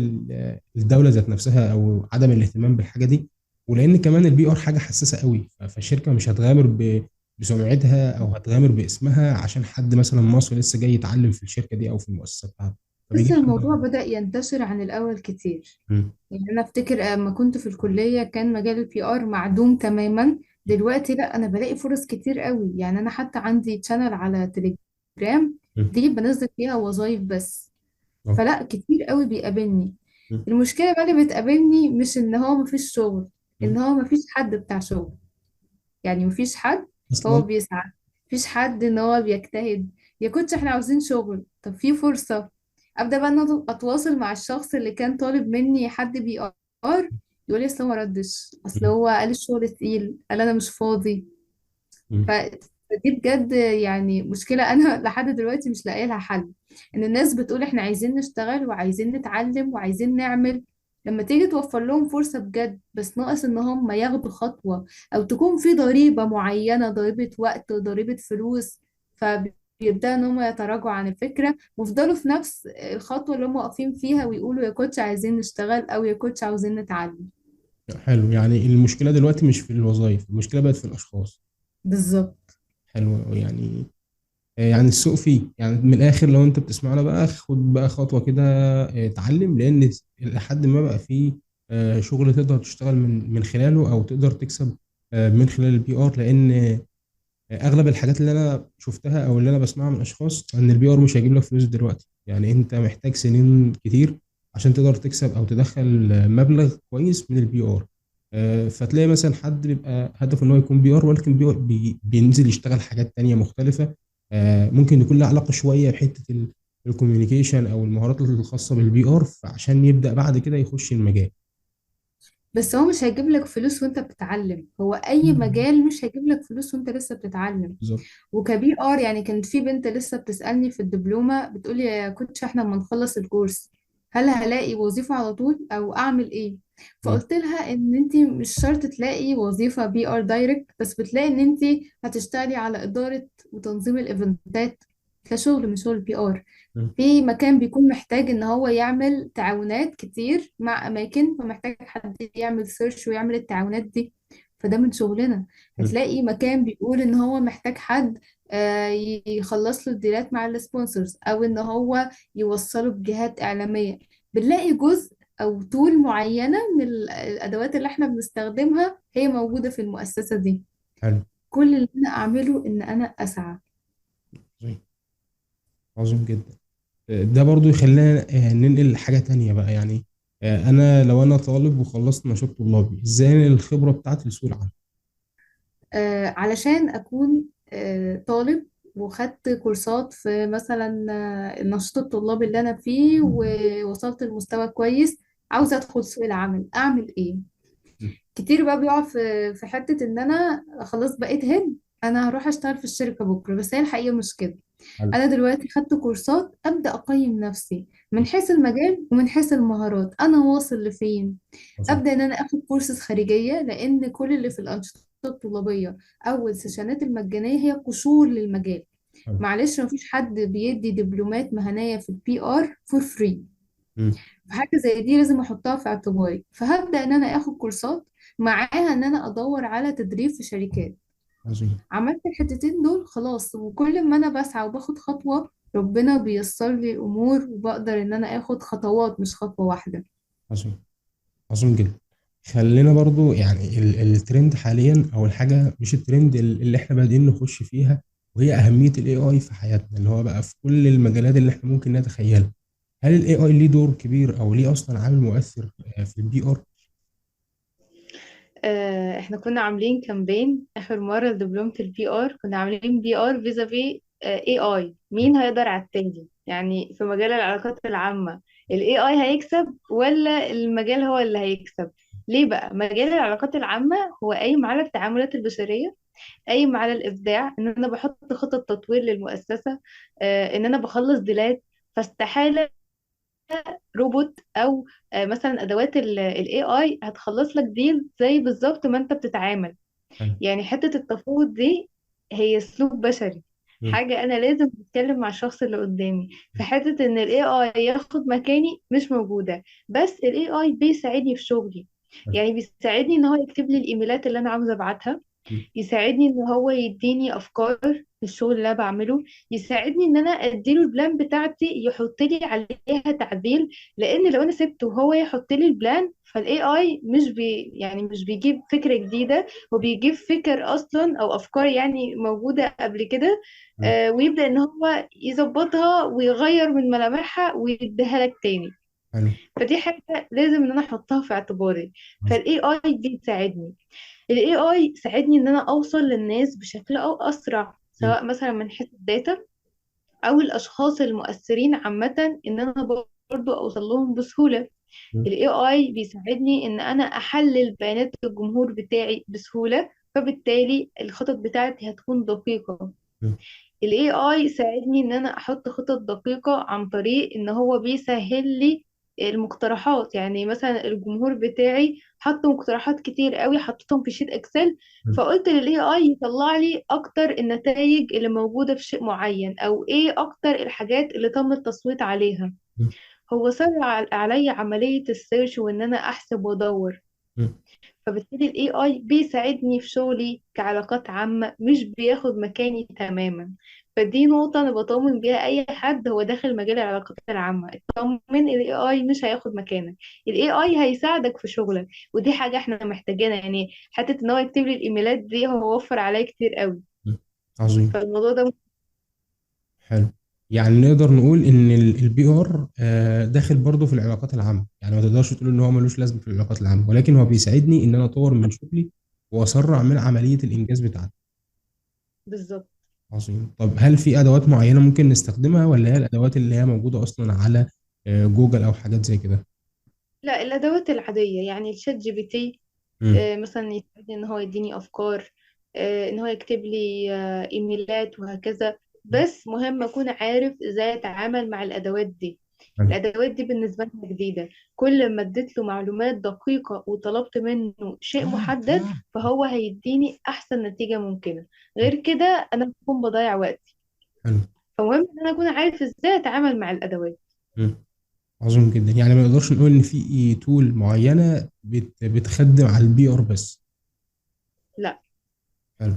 الدولة ذات نفسها او عدم الاهتمام بالحاجة دي، ولان كمان ال PR حاجة حساسة قوي، فالشركه مش هتغامر بسمعتها او هتغامر باسمها عشان حد مثلا مصري لسه جاي يتعلم في الشركة دي او في المؤسسة بتاعته. بس فبيجيب حد الموضوع بدأ ينتشر عن الأول كتير. يعني أنا أفتكر لما كنت في الكلية كان مجال ال PR معدوم تماما. دلوقتي لا، أنا بلاقي فرص كتير قوي. يعني أنا حتى عندي channel على تليجرام دي بنزل فيها وظايف بس، فلا كتير قوي بيقابلني. المشكلة بقى اللي بتقابلني مش إن هو مفيش شغل، إن هو مفيش حد بتاع شغل. يعني مفيش حد أصلاً. هو بيسعى، مفيش حد إن هو بيجتهد. يا كوتش إحنا عاوزين شغل، طب في فرصة. أبدأ بقى إن أنا أتواصل مع الشخص اللي كان طالب مني حد PR، يقول لي أصل هو ما ردش، أصل هو قال الشغل تقيل، قال أنا مش فاضي. فدي بجد يعني مشكلة أنا لحد دلوقتي مش لاقية لها حل. إن الناس بتقول إحنا عايزين نشتغل وعايزين نتعلم وعايزين نعمل، لما تيجي توفر لهم فرصة بجد، بس ناقص إن هم ياخدوا خطوة أو تكون في ضريبة معينة، ضريبة وقت وضريبة فلوس، فبيبدأ إن هم يتراجعوا عن الفكرة ويفضلوا في نفس الخطوة اللي هم واقفين فيها ويقولوا يا كوتش عايزين نشتغل أو يا كوتش عاوزين نتعلم. حلو، يعني المشكلة دلوقتي مش في الوظائف، المشكلة بقت في الأشخاص. بالظبط. حلو، يعني السوق فيه، يعني من الآخر لو أنت بتسمعنا بقى خد بقى خطوة كده، اتعلم، لأن لحد ما بقى فيه، شغل تقدر تشتغل من خلاله أو تقدر تكسب، من خلال ال PR، لأن أغلب الحاجات اللي أنا شفتها أو اللي أنا بسمعها من أشخاص إن ال PR مش هيجيب لك فلوس دلوقتي، يعني أنت محتاج سنين كتير عشان تقدر تكسب أو تدخل مبلغ كويس من ال PR. فتلاقي مثلا حد بيبقى هدفه إن هو يكون PR، ولكن بينزل يشتغل حاجات تانية مختلفة، ممكن يكون لها علاقة شوية بحتة ال communication أو المهارات الخاصة بال PR، فعشان يبدأ بعد كده يخش المجال. بس هو مش هيجيب لك فلوس وانت بتتعلم، هو أي مجال مش هيجيب لك فلوس وانت لسه بتتعلم. وك PR يعني كانت في بنت لسه بتسألني في الدبلومة بتقولي يا كوتش احنا لما نخلص الكورس هل هلاقي وظيفة على طول أو أعمل إيه؟ فقلت لها إن أنت مش شرط تلاقي وظيفة PR direct، بس بتلاقي إن أنت هتشتغلي على إدارة وتنظيم الإيفنتات كشغل من شغل PR. في مكان بيكون محتاج إن هو يعمل تعاونات كتير مع أماكن، فمحتاج حد يعمل search ويعمل التعاونات دي، فده من شغلنا. هتلاقي مكان بيقول إن هو محتاج حد، يخلص له الديلات مع ال sponsors، أو إن هو يوصله بجهات إعلامية. بنلاقي جزء أو tool معينة من الأدوات اللي إحنا بنستخدمها هي موجودة في المؤسسة دي. كل اللي أنا أعمله إن أنا أسعى. عظيم جدا. ده برضو يخلينا، ننقل لحاجة تانية بقى. أنا لو أنا طالب وخلصت نشاط طلابي، إزاي أنقل الخبرة بتاعتي لسوق العمل؟ علشان أكون، طالب وخدت كورسات في مثلا، النشاط الطلابي اللي أنا فيه ووصلت لمستوى كويس، عاوزة أدخل سوق العمل، أعمل إيه؟ كتير بقى بيقع في حتة إن أنا خلاص بقيت هيد، أنا هروح أشتغل في الشركة بكرة، بس هي الحقيقة مش كده. أنا دلوقتي خدت كورسات، أبدأ أقيم نفسي من حيث المجال ومن حيث المهارات، أنا واصل لفين؟ أبدأ إن أنا أخد كورسز خارجية، لأن كل اللي في الأنشطة الطلابية أو السيشنات المجانية هي قشور للمجال. حلو. معلش، مفيش حد بيدي دبلومات مهنية في ال PR for free. مم. فحاجة زي دي لازم احطها في اعتباري، فهبدأ ان انا اخد كورسات معاها، ان انا ادور على تدريب في شركات. عظيم. عملت الحتتين دول خلاص، وكل ما انا بسعى وباخد خطوة ربنا بيسر لي الامور، وبقدر ان انا اخد خطوات مش خطوة واحدة. عظيم. عظيم جدا. خلينا برضو يعني الترند حاليا، او الحاجة مش الترند اللي احنا بادئين نخش فيها، وهي اهمية ال AI في حياتنا، اللي هو بقى في كل المجالات اللي احنا ممكن نتخيلها. هل ال AI ليه دور كبير او ليه اصلا عامل مؤثر في ال PR؟ احنا كنا عاملين campaign اخر مره لدبلومه ال PR، كنا عاملين PR vis-a-vis AI، مين هيقدر على التاني يعني في مجال العلاقات العامه؟ ال AI هيكسب ولا المجال هو اللي هيكسب؟ ليه بقى مجال العلاقات العامه هو قايم على التعاملات البشريه، قايم على الابداع، ان انا بحط خطط تطوير للمؤسسه، ان انا بخلص deal ات. فاستحاله روبوت او مثلا ادوات ال AI هتخلص لك deal زي بالظبط ما انت بتتعامل. حلو. يعني حتة التفاوض دي هي سلوك بشري، مم. حاجة أنا لازم أتكلم مع الشخص اللي قدامي. فحتة إن ال AI ياخد مكاني مش موجودة، بس ال AI بيساعدني في شغلي. حلو. يعني بيساعدني إن هو يكتب لي الإيميلات اللي أنا عاوزة أبعتها، مم. يساعدني ان هو يديني افكار في الشغل اللي انا بعمله، يساعدني ان انا اديله ال plan بتاعتي يحط لي عليها تعديل. لان لو انا سبته وهو يحط لي ال plan، فال AI مش بي يعني مش بيجيب فكرة جديدة، هو بيجيب فكر اصلا او افكار يعني موجودة قبل كده، مم. ويبدأ ان هو يظبطها ويغير من ملامحها ويديها لك تاني. حلو. فدي حاجة لازم ان انا احطها في اعتباري. عظيم. فال AI بيساعدني، ال AI ساعدني ان انا اوصل للناس بشكل او اسرع، مم. سواء مثلا من حيث ال data او الاشخاص المؤثرين عامة، ان انا برضو اوصل لهم بسهولة. مم. ال AI بيساعدني ان انا احلل بيانات الجمهور بتاعي بسهولة، فبالتالي الخطط بتاعتي هتكون دقيقة. مم. ال AI ساعدني ان انا احط خطط دقيقة عن طريق ان هو بيسهل لي المقترحات. يعني مثلا الجمهور بتاعي حط مقترحات كتير قوي، حطيتهم في sheet Excel، مم. فقلت لل AI يطلع لي اكتر النتائج اللي موجودة في شيء معين، او ايه اكتر الحاجات اللي تم التصويت عليها. مم. هو سرع عليا عملية ال search وان انا احسب وادور. مم. فبالتالي ال AI بيساعدني في شغلي كعلاقات عامة، مش بياخد مكاني تماما. فدي نقطة أنا بطمن بيها أي حد هو داخل مجال العلاقات العامة، اطمن، ال AI مش هياخد مكانك، ال AI هيساعدك في شغلك. ودي حاجة احنا محتاجينها، يعني حتة ان هو يكتب لي الإيميلات دي هو وفر عليا كتير قوي. مم. عظيم. فالموضوع ده حلو. يعني نقدر نقول ان ال PR داخل برضه في العلاقات العامه، يعني ما تقدرش تقول ان هو ملوش لازمه في العلاقات العامه، ولكن هو بيساعدني ان انا اطور من شغلي واسرع من عمليه الانجاز بتاعتي. بالظبط. عظيم. طب هل في ادوات معينه ممكن نستخدمها، ولا هي الادوات اللي هي موجوده اصلا على جوجل او حاجات زي كده؟ لا، الأدوات العادية يعني الشات جي بي تي، مم. مثلا يساعدني ان هو يديني افكار، ان هو يكتب لي ايميلات وهكذا. بس مهم اكون عارف ازاي اتعامل مع الادوات دي. حلو. الادوات دي بالنسبه لنا جديده، كل ما اديت له معلومات دقيقه وطلبت منه شيء محدد فهو هيديني احسن نتيجه ممكنه. غير كده انا بكون بضيع وقتي. حلو. فمهم ان انا اكون عارف ازاي اتعامل مع الادوات. مم. عظيم جدا. يعني ما نقدرش نقول ان في tool معينه بتخدم على ال PR بس. لا. حلو.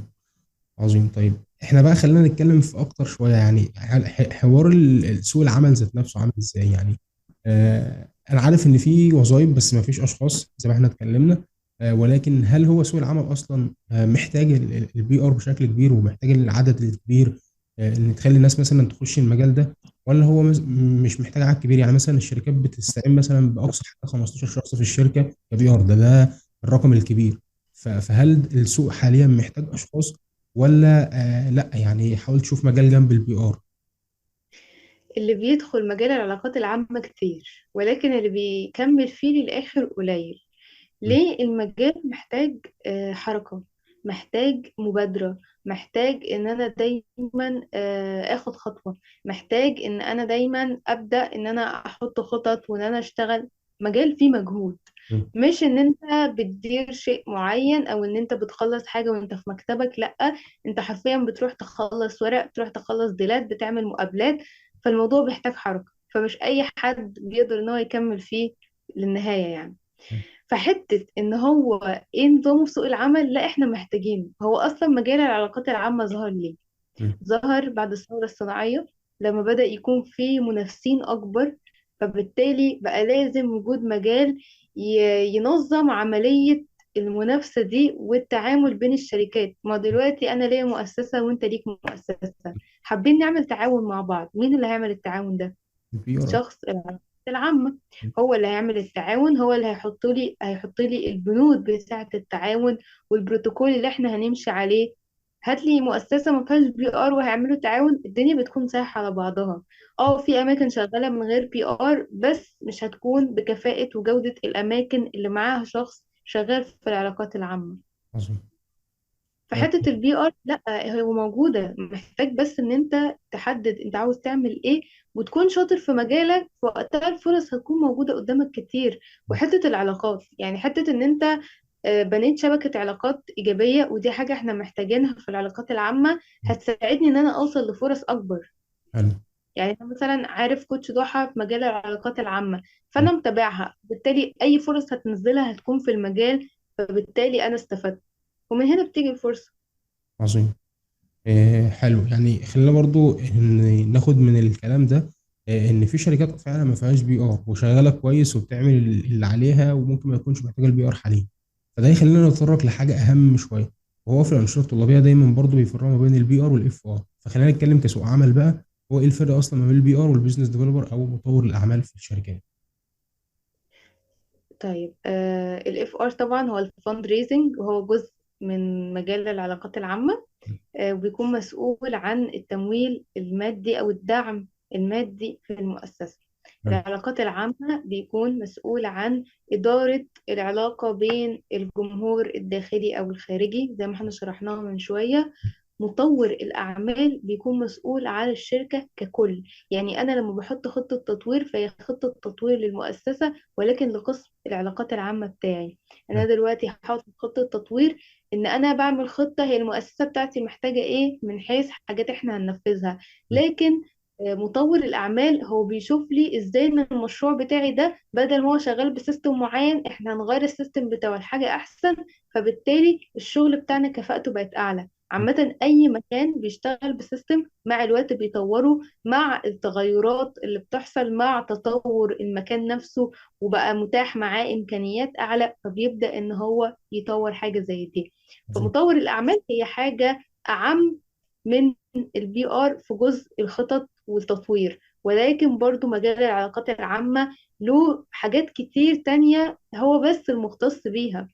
عظيم. طيب احنا بقى خلينا نتكلم في اكتر شويه، يعني حوار سوق العمل ذات نفسه عامل ازاي يعني. انا عارف ان في وظائف بس ما فيش اشخاص زي ما احنا اتكلمنا، ولكن هل هو سوق العمل اصلا محتاج ال PR بشكل كبير، ومحتاج العدد الكبير ان تخلي الناس مثلا تخش المجال ده، ولا هو مش محتاج عدد كبير؟ يعني مثلا الشركات بتستعين مثلا باقصى حاجه 15 شخص في الشركه ك PR، ده الرقم الكبير. فهل السوق حاليا محتاج اشخاص ولا لا، يعني حاول تشوف مجال جنب ال PR؟ اللي بيدخل مجال العلاقات العامة كتير، ولكن اللي بيكمل فيه للآخر قليل. ليه؟ المجال محتاج حركة، محتاج مبادرة، محتاج ان انا دايما اخد خطوة، محتاج ان انا دايما ابدأ ان انا احط خطط وان انا اشتغل. مجال فيه مجهود. مم. مش ان انت بتدير شيء معين او ان انت بتخلص حاجة وانت في مكتبك، لا، انت حرفيا بتروح تخلص ورق، بتروح تخلص deal ات، بتعمل مقابلات. فالموضوع بيحتاج حركة، فمش اي حد بيقدر ان هو يكمل فيه للنهاية يعني. فحتة ان هو ايه نظامه في سوق العمل، لا احنا محتاجينه. هو اصلا مجال العلاقات العامة ظهر ليه؟ مم. ظهر بعد الثورة الصناعية، لما بدأ يكون في منافسين أكبر، فبالتالي بقى لازم وجود مجال ينظم عملية المنافسة دي والتعامل بين الشركات. ما دلوقتي أنا ليا مؤسسة وأنت ليك مؤسسة، حابين نعمل تعاون مع بعض، مين اللي هيعمل التعاون ده؟ ال PR. شخص العلاقات العامة هو اللي هيعمل التعاون، هو اللي هيحط لي البنود بتاعة التعاون والبروتوكول اللي احنا هنمشي عليه. هات لي مؤسسة ما فيهاش PR وهيعملوا تعاون، الدنيا بتكون سايحة على بعضها. اه، في اماكن شغالة من غير PR، بس مش هتكون بكفاءة وجودة الاماكن اللي معاها شخص شغال في العلاقات العامة. عظيم. فحتة ال PR لا، هو موجودة، محتاج بس ان انت تحدد انت عاوز تعمل ايه وتكون شاطر في مجالك، في وقتها الفرص هتكون موجودة قدامك كتير. وحتة العلاقات، يعني حتة ان انت بنيت شبكة علاقات إيجابية، ودي حاجة احنا محتاجينها في العلاقات العامة، هتساعدني ان انا اوصل لفرص اكبر. حلو. يعني أنا مثلا عارف coach ضحى في مجال العلاقات العامة، فانا متابعها، بالتالي اي فرص هتنزلها هتكون في المجال، فبالتالي انا استفدت، ومن هنا بتيجي الفرصة. عظيم. حلو. يعني خلينا برضو إن ناخد من الكلام ده، ان في شركات فعلا ما فيهاش PR وشغالة كويس وبتعمل اللي عليها، وممكن ما يكونش محتاجه ال PR حاليا. فده يخلينا نتطرق لحاجة اهم شوية، وهو في الانشطة الطلابيه دايما برضو بيفرقوا ما بين ال PR وال FR. فخلينا نتكلم كسوق عمل بقى، هو ايه الفرق اصلا ما بين ال PR وال business developer او مطور الاعمال في الشركات؟ طيب، ال FR طبعا هو ال fundraising، وهو جزء من مجال العلاقات العامة، وبيكون مسؤول عن التمويل المادي أو الدعم المادي في المؤسسة. العلاقات العامة بيكون مسؤول عن إدارة العلاقة بين الجمهور الداخلي أو الخارجي زي ما احنا شرحناها من شوية. مطور الأعمال بيكون مسؤول على الشركة ككل، يعني أنا لما بحط خطة تطوير فهي خطة تطوير للمؤسسة ولكن لقسم العلاقات العامة بتاعي. أنا دلوقتي حاطط خطة تطوير، إن أنا بعمل خطة هي المؤسسة بتاعتي محتاجة إيه من حيث حاجات إحنا هننفذها. لكن مطور الأعمال هو بيشوف لي إزاي إن المشروع بتاعي ده بدل ما هو شغال ب system معين إحنا هنغير ال system بتاعه لحاجة أحسن، فبالتالي الشغل بتاعنا كفاءته بقت أعلى. عامة أي مكان بيشتغل ب system مع الوقت بيطوره مع التغيرات اللي بتحصل مع تطور المكان نفسه، وبقى متاح معاه إمكانيات أعلى، فبيبدأ إن هو يطور حاجة زي دي. فمطور الأعمال هي حاجة أعم من ال PR في جزء الخطط والتطوير، ولكن برضو مجال العلاقات العامة له حاجات كتير تانية هو بس المختص بيها،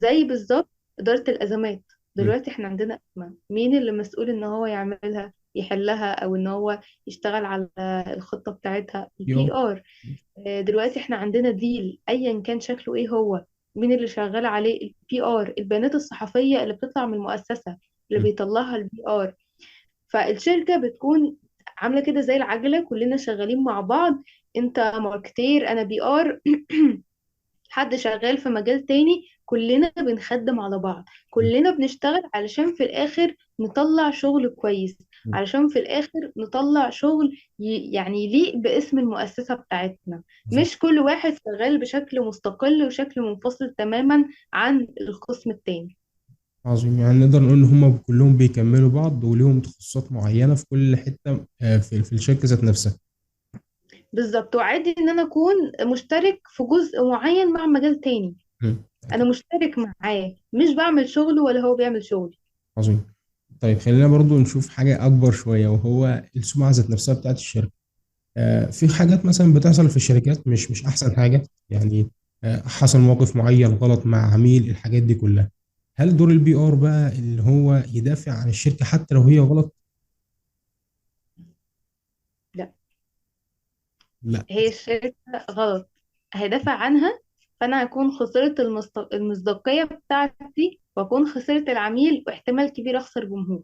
زي بالظبط إدارة الأزمات. دلوقتي احنا عندنا أزمة، مين اللي مسؤول ان هو يعملها يحلها او ان هو يشتغل على الخطة بتاعتها؟ ال PR. دلوقتي احنا عندنا deal ايا كان شكله ايه، هو مين اللي شغال عليه؟ ال PR. البيانات الصحفية اللي بتطلع من المؤسسة اللي بيطلعها ال PR. فالشركة بتكون عاملة كده زي العجلة، كلنا شغالين مع بعض، انت marketer انا PR، حد شغال في مجال تاني، كلنا بنخدم على بعض، كلنا بنشتغل علشان في الآخر نطلع شغل كويس، علشان في الآخر نطلع شغل يعني يليق باسم المؤسسة بتاعتنا. مش كل واحد شغال بشكل مستقل وشكل منفصل تماما عن القسم التاني. عظيم. يعني نقدر نقول إن هم كلهم بيكملوا بعض وليهم تخصصات معينة في كل حتة، في الشركة ذات نفسها. بالظبط. وعادي إن أنا أكون مشترك في جزء معين مع مجال تاني، أنا مشترك معاه، مش بعمل شغله ولا هو بيعمل شغلي. عظيم. طيب خلينا برضو نشوف حاجة أكبر شوية، وهو السمعة ذات نفسها بتاعت الشركة. في حاجات مثلا بتحصل في الشركات مش أحسن حاجة، حصل موقف معين غلط مع عميل، الحاجات دي كلها. هل دور ال PR بقى اللي هو يدافع عن الشركة حتى لو هي غلط؟ لا. لا. هي الشركة غلط هيدافع عنها، فأنا هكون خسرت المصداقية بتاعتي، وأكون خسرت العميل، واحتمال كبير أخسر جمهور.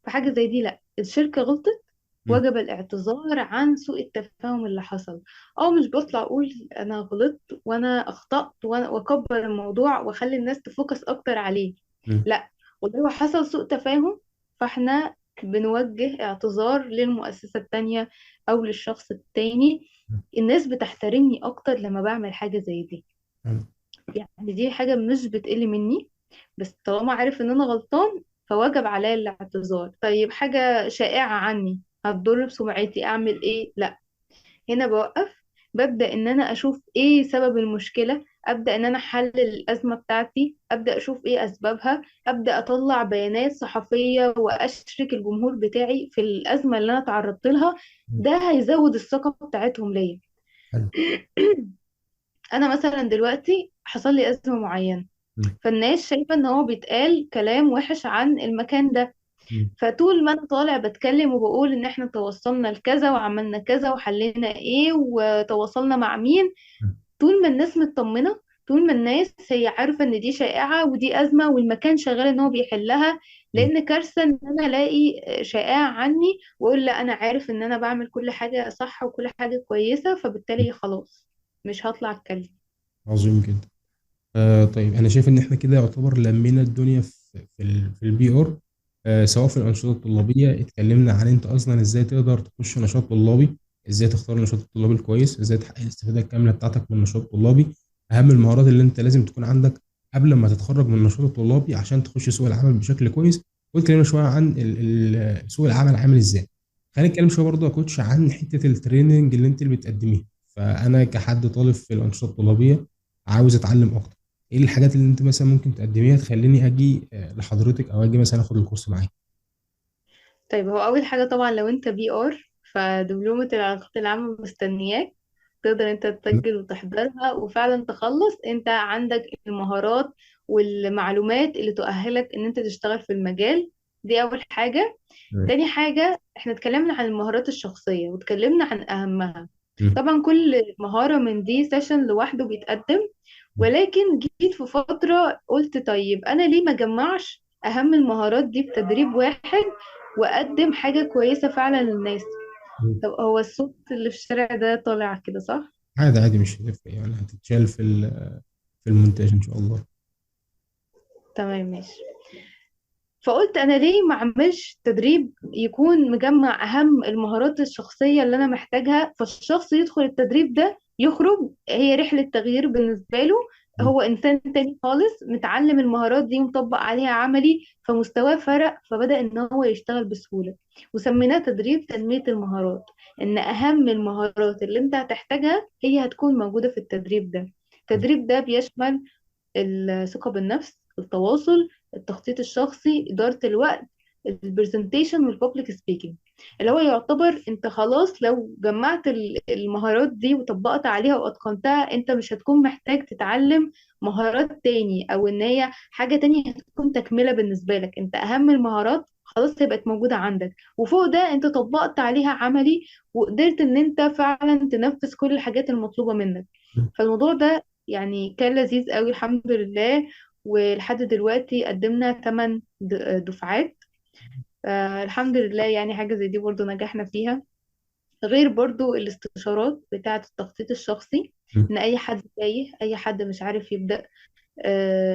فحاجة زي دي لا، الشركة غلطت، وجب الاعتذار عن سوء التفاهم اللي حصل. او مش بطلع اقول انا غلطت وانا اخطأت واكبر الموضوع واخلي الناس ت focus اكتر عليه. لا والله، هو حصل سوء تفاهم، فاحنا بنوجه اعتذار للمؤسسة التانية او للشخص التاني. الناس بتحترمني اكتر لما بعمل حاجة زي دي. يعني دي حاجة مش بتقل مني، بس طالما عارف ان انا غلطان فوجب عليا الاعتذار. طيب حاجة شائعة عني هتضر بسمعتي، اعمل ايه؟ لا، هنا بوقف، ببدأ ان انا اشوف ايه سبب المشكلة، ابدأ ان انا احلل الازمة بتاعتي، ابدأ اشوف ايه اسبابها، ابدأ اطلع بيانات صحفية واشرك الجمهور بتاعي في الازمة اللي انا تعرضت لها. ده هيزود الثقة بتاعتهم ليا. انا مثلا دلوقتي حصل لي ازمة معينة، فالناس شايفة ان هو بيتقال كلام وحش عن المكان ده، فطول ما انا طالع بتكلم وبقول ان احنا تواصلنا لكذا وعملنا كذا وحلينا ايه وتواصلنا مع مين، طول ما الناس مطمنة، طول ما الناس هي عارفة ان دي شائعة ودي ازمة والمكان شغال ان هو بيحلها. لان كارثة ان انا الاقي شائعة عني واقول لا انا عارف ان انا بعمل كل حاجة صح وكل حاجة كويسة، فبالتالي خلاص مش هطلع اتكلم. عظيم جدا. طيب انا شايف ان احنا كده يعتبر لمينا الدنيا في ال PR، سواء في الانشطة الطلابيه اتكلمنا عن انت اصلا ازاي تقدر تخش نشاط طلابي، ازاي تختار النشاط الطلابي الكويس، ازاي تحقق الاستفادة الكاملة بتاعتك من النشاط الطلابي، اهم المهارات اللي انت لازم تكون عندك قبل ما تتخرج من النشاط الطلابي عشان تخش سوق العمل بشكل كويس، واتكلمنا شوية عن سوق العمل عامل ازاي. خلينا نتكلم شوية برضه يا coach عن حتة ال training اللي انت اللي بتقدميها. فانا كحد طالب في الانشطة الطلابيه عاوز اتعلم اكتر، ايه الحاجات اللي انت مثلا ممكن تقدميها تخليني اجي لحضرتك او اجي مثلا اخد ال course معاك؟ طيب هو اول حاجة طبعا لو انت PR فدبلومه العلاقات العامة مستنياك، تقدر انت تسجل وتحضرها وفعلا تخلص، انت عندك المهارات والمعلومات اللي تؤهلك ان انت تشتغل في المجال. دي اول حاجة. تاني حاجة، احنا اتكلمنا عن المهارات الشخصية واتكلمنا عن اهمها. طبعا كل مهارة من دي session لوحده بيتقدم، ولكن جيت في فترة قلت طيب انا ليه ما جمعش اهم المهارات دي بتدريب واحد واقدم حاجة كويسة فعلا للناس. طب هو الصوت اللي في الشارع ده طالع كده صح؟ عادي عادي، مش هتفرق يعني، هتتشال في المونتاج ان شاء الله. تمام ماشي. فقلت انا ليه ما اعملش تدريب يكون مجمع اهم المهارات الشخصية اللي انا محتاجها، فالشخص يدخل التدريب ده يخرج هي رحلة تغيير بالنسبة له، هو انسان تاني خالص متعلم المهارات دي ومطبق عليها عملي، فمستواه فرق، فبدأ ان هو يشتغل بسهولة. وسميناه تدريب تنمية المهارات، ان اهم المهارات اللي انت هتحتاجها هي هتكون موجودة في التدريب ده. التدريب ده بيشمل الثقة بالنفس، التواصل، التخطيط الشخصي، إدارة الوقت، ال presentation وال public speaking، اللي هو يعتبر انت خلاص لو جمعت المهارات دي وطبقت عليها واتقنتها، انت مش هتكون محتاج تتعلم مهارات تاني، او ان هي حاجة تانية هتكون تكملة بالنسبة لك. انت اهم المهارات خلاص هي بقت موجودة عندك، وفوق ده انت طبقت عليها عملي وقدرت ان انت فعلا تنفذ كل الحاجات المطلوبة منك. فالموضوع ده كان لذيذ قوي الحمد لله، ولحد دلوقتي قدمنا 8 دفعات، الحمد لله. حاجة زي دي برضو نجحنا فيها، غير برضو الاستشارات بتاعة التخطيط الشخصي، إن أي حد تايه، أي حد مش عارف يبدأ،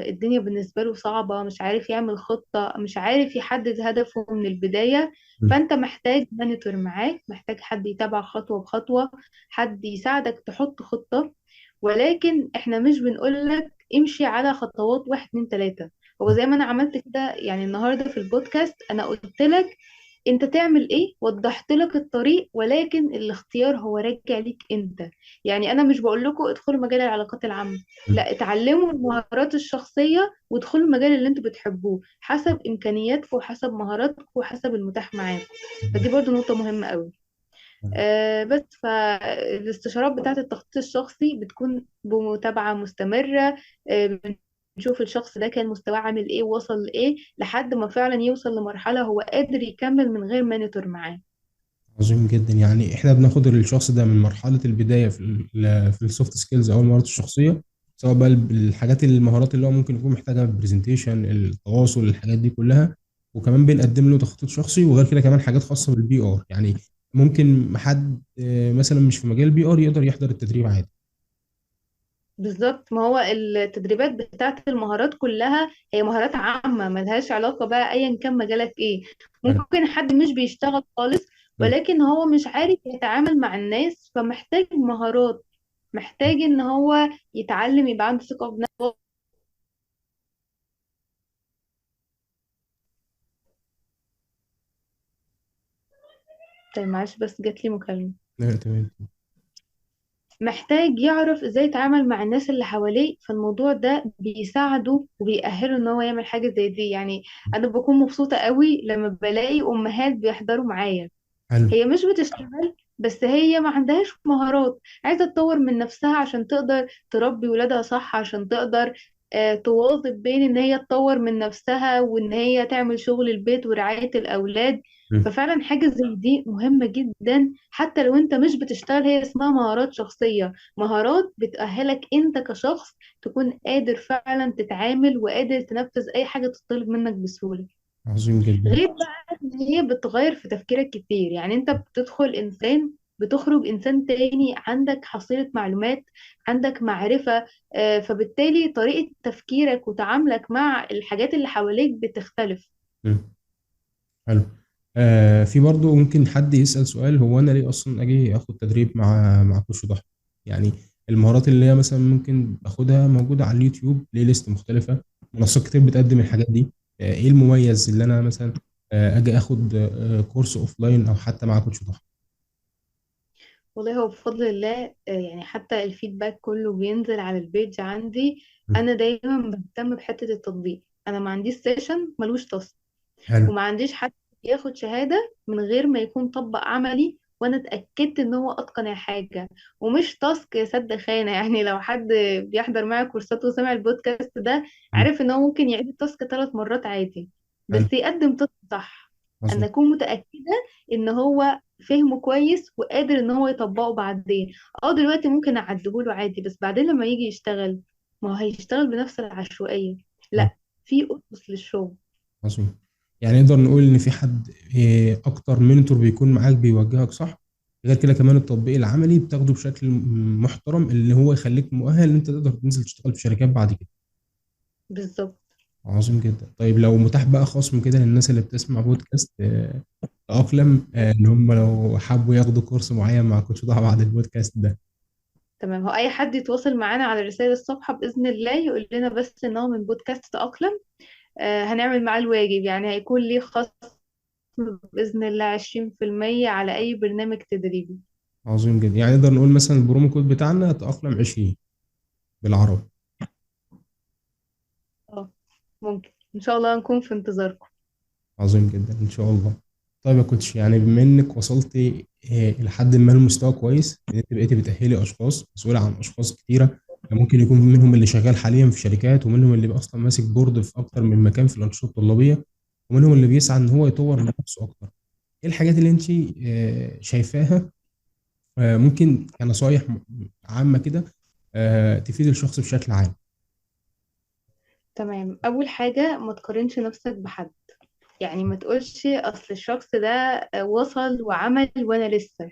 الدنيا بالنسبة له صعبة، مش عارف يعمل خطة، مش عارف يحدد هدفه من البداية، فأنت محتاج mentor معاك، محتاج حد يتابع خطوة بخطوة، حد يساعدك تحط خطة. ولكن احنا مش بنقولك امشي على خطوات 1 2 3، هو زي ما انا عملت كده النهاردة في البودكاست انا قلت لك انت تعمل ايه، وضحت لك الطريق، ولكن الاختيار هو راجع ليك انت. انا مش بقول لكم ادخلوا مجال العلاقات العامة، لا، اتعلموا المهارات الشخصية وادخلوا المجال اللي انتوا بتحبوه حسب امكانياتكم وحسب مهاراتكم وحسب المتاح معاكم. فدي برضو نقطة مهمة قوي. بس فالاستشارات بتاعة التخطيط الشخصي بتكون بمتابعة مستمرة، بنشوف الشخص ده كان مستواه عامل ايه ووصل لايه لحد ما فعلا يوصل لمرحلة هو قادر يكمل من غير mentor معاه. عظيم جدا. احنا بناخد الشخص ده من مرحلة البداية في ال soft skills او المهارات الشخصية، سواء بقى الحاجات المهارات اللي هو ممكن يكون محتاجها، ال presentation، التواصل، الحاجات دي كلها، وكمان بنقدم له تخطيط شخصي، وغير كده كمان حاجات خاصة بال PR. ممكن حد مثلا مش في مجال PR يقدر يحضر التدريب عادي. بالظبط، ما هو التدريبات بتاعت المهارات كلها هي مهارات عامة ملهاش علاقة بقى ايا كان مجالك ايه. حلو. ممكن حد مش بيشتغل خالص ولكن هو مش عارف يتعامل مع الناس، فمحتاج مهارات، محتاج ان هو يتعلم، يبقى عنده ثقة بنفسه. طيب معلش بس جات لي مكالمة. لا تمام. محتاج يعرف ازاي يتعامل مع الناس اللي حواليه، فالموضوع ده بيساعده وبيأهله ان هو يعمل حاجة زي دي. يعني انا بكون مبسوطة قوي لما بلاقي امهات بيحضروا معايا. حلو. هي مش بتشتغل بس هي ما عندهاش مهارات، عايزة تطور من نفسها عشان تقدر تربي ولادها صح، عشان تقدر تواظب بين ان هي تطور من نفسها وان هي تعمل شغل البيت ورعاية الأولاد. ففعلا حاجة زي دي مهمة جدا حتى لو انت مش بتشتغل. هي اسمها مهارات شخصية، مهارات بتأهلك انت كشخص تكون قادر فعلا تتعامل وقادر تنفذ اي حاجة تطلب منك بسهولة. عظيم جدا. غير بقى ان هي بتغير في تفكيرك كتير، يعني انت بتدخل انسان بتخرج انسان تاني، عندك حصيلة معلومات، عندك معرفة، فبالتالي طريقة تفكيرك وتعاملك مع الحاجات اللي حواليك بتختلف. حلو. في برضو ممكن حد يسأل سؤال، هو أنا ليه أصلا أجي أخد تدريب مع coach ضحى؟ يعني المهارات اللي هي مثلا ممكن أخدها موجودة على اليوتيوب، playlist مختلفة، منصات كتير بتقدم الحاجات دي. إيه المميز اللي أنا مثلا، أجي أخد، course offline أو حتى مع coach ضحى؟ والله هو بفضل الله، يعني حتى ال feedback كله بينزل على ال page عندي. انا دايما بهتم بحتة التطبيق، انا ما عنديش session ملوش task، حلو. وما عنديش حد ياخد شهادة من غير ما يكون طبق عملي وانا اتأكدت ان هو اتقن الحاجة، ومش task سد خانة. يعني لو حد بيحضر معايا كورسات وسمع البودكاست ده عارف ان هو ممكن يعيد ال task 3 مرات عادي، بس يقدم task صح. ان اكون متأكدة ان هو فهمه كويس وقادر ان هو يطبقه بعدين. دلوقتي ممكن اعدهوله عادي، بس بعدين لما يجي يشتغل ما هو هيشتغل بنفس العشوائية. لا، في اسس للشغل. عظيم. يعني نقدر نقول إن في حد، أكتر mentor بيكون معاك بيوجهك صح، غير كده كمان التطبيق العملي بتاخده بشكل محترم اللي هو يخليك مؤهل إن أنت تقدر تنزل تشتغل في شركات بعد كده. بالظبط. عظيم جدا. طيب لو متاح بقى خصم كده للناس اللي بتسمع بودكاست، تأقلم، إن هم لو حبوا ياخدوا course معين مع coach ضحى بعد البودكاست ده. تمام، هو أي حد يتواصل معانا على رسائل الصفحة بإذن الله يقول لنا بس إن هو من بودكاست تأقلم، هنعمل معاه الواجب، يعني هيكون ليه خصم بإذن الله 20% على أي برنامج تدريبي. عظيم جدا. يعني نقدر نقول مثلا ال promo code بتاعنا تأقلم 20 بالعربي. ممكن إن شاء الله نكون في انتظاركم. عظيم جدا إن شاء الله. طيب يا coach، بما إنك وصلتي، إلى حد ما لمستوى كويس، إن أنت بقيتي بتأهلي أشخاص، مسؤولة عن أشخاص كتيرة، ممكن يكون منهم اللي شغال حاليا في شركات، ومنهم اللي أصلا ماسك board في أكتر من مكان في الأنشطة الطلابية، ومنهم اللي بيسعى إن هو يطور من نفسه أكتر. إيه الحاجات اللي أنت، شايفاها، ممكن كنصايح عامة كده، تفيد الشخص بشكل عام؟ تمام. أول حاجة، ما تقارنش نفسك بحد، يعني ما تقولش أصل الشخص ده وصل وعمل وأنا لسه.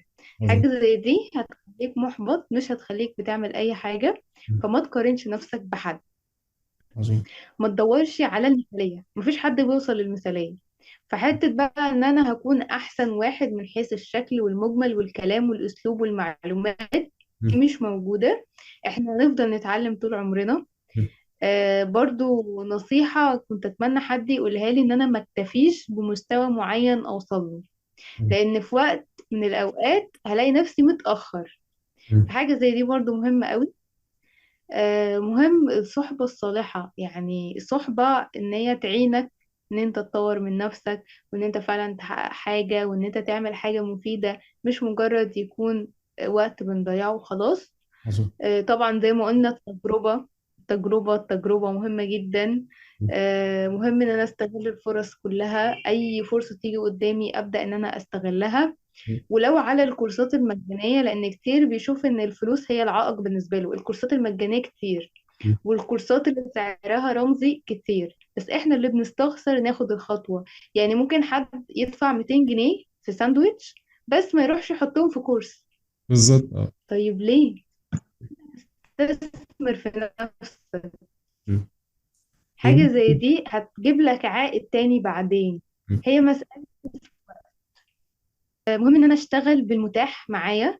حاجة زي دي هتخليك محبط، مش هتخليك بتعمل أي حاجة. فما تقارنش نفسك بحد. ما تدورش على المثالية، مفيش حد بيوصل للمثالية. فحتة بقى إن أنا هكون أحسن واحد من حيث الشكل والمجمل والكلام والأسلوب والمعلومات دي مش موجودة. إحنا هنفضل نتعلم طول عمرنا. برضو نصيحة كنت أتمنى حد يقولها لي، إن أنا ما اكتفيش بمستوى معين أوصل له، لأن في وقت من الأوقات هلاقي نفسي متأخر. فحاجة زي دي برضو مهمة قوي. مهم الصحبة الصالحة، يعني الصحبة إن هي تعينك إن أنت تطور من نفسك، وإن أنت فعلا تحقق حاجة، وإن أنت تعمل حاجة مفيدة، مش مجرد يكون وقت بنضيعه وخلاص. طبعا زي ما قلنا التجربة، التجربة، التجربة مهمة جدا. مهم إن أنا أستغل الفرص كلها، أي فرصة تيجي قدامي أبدأ إن أنا أستغلها. ولو على الكورسات المجانية، لأن كتير بيشوف إن الفلوس هي العائق بالنسبة له. الكورسات المجانية كتير، والكورسات اللي سعرها رمزي كتير، بس إحنا اللي بنستخسر ناخد الخطوة. يعني ممكن حد يدفع 200 جنيه في ساندويتش بس ما يروحش يحطهم في course. بالظبط. اه. طيب ليه؟ استثمر في نفسك. مم. حاجة زي دي هتجيب لك عائد تاني بعدين. هي مسألة مهم ان انا اشتغل بالمتاح معايا،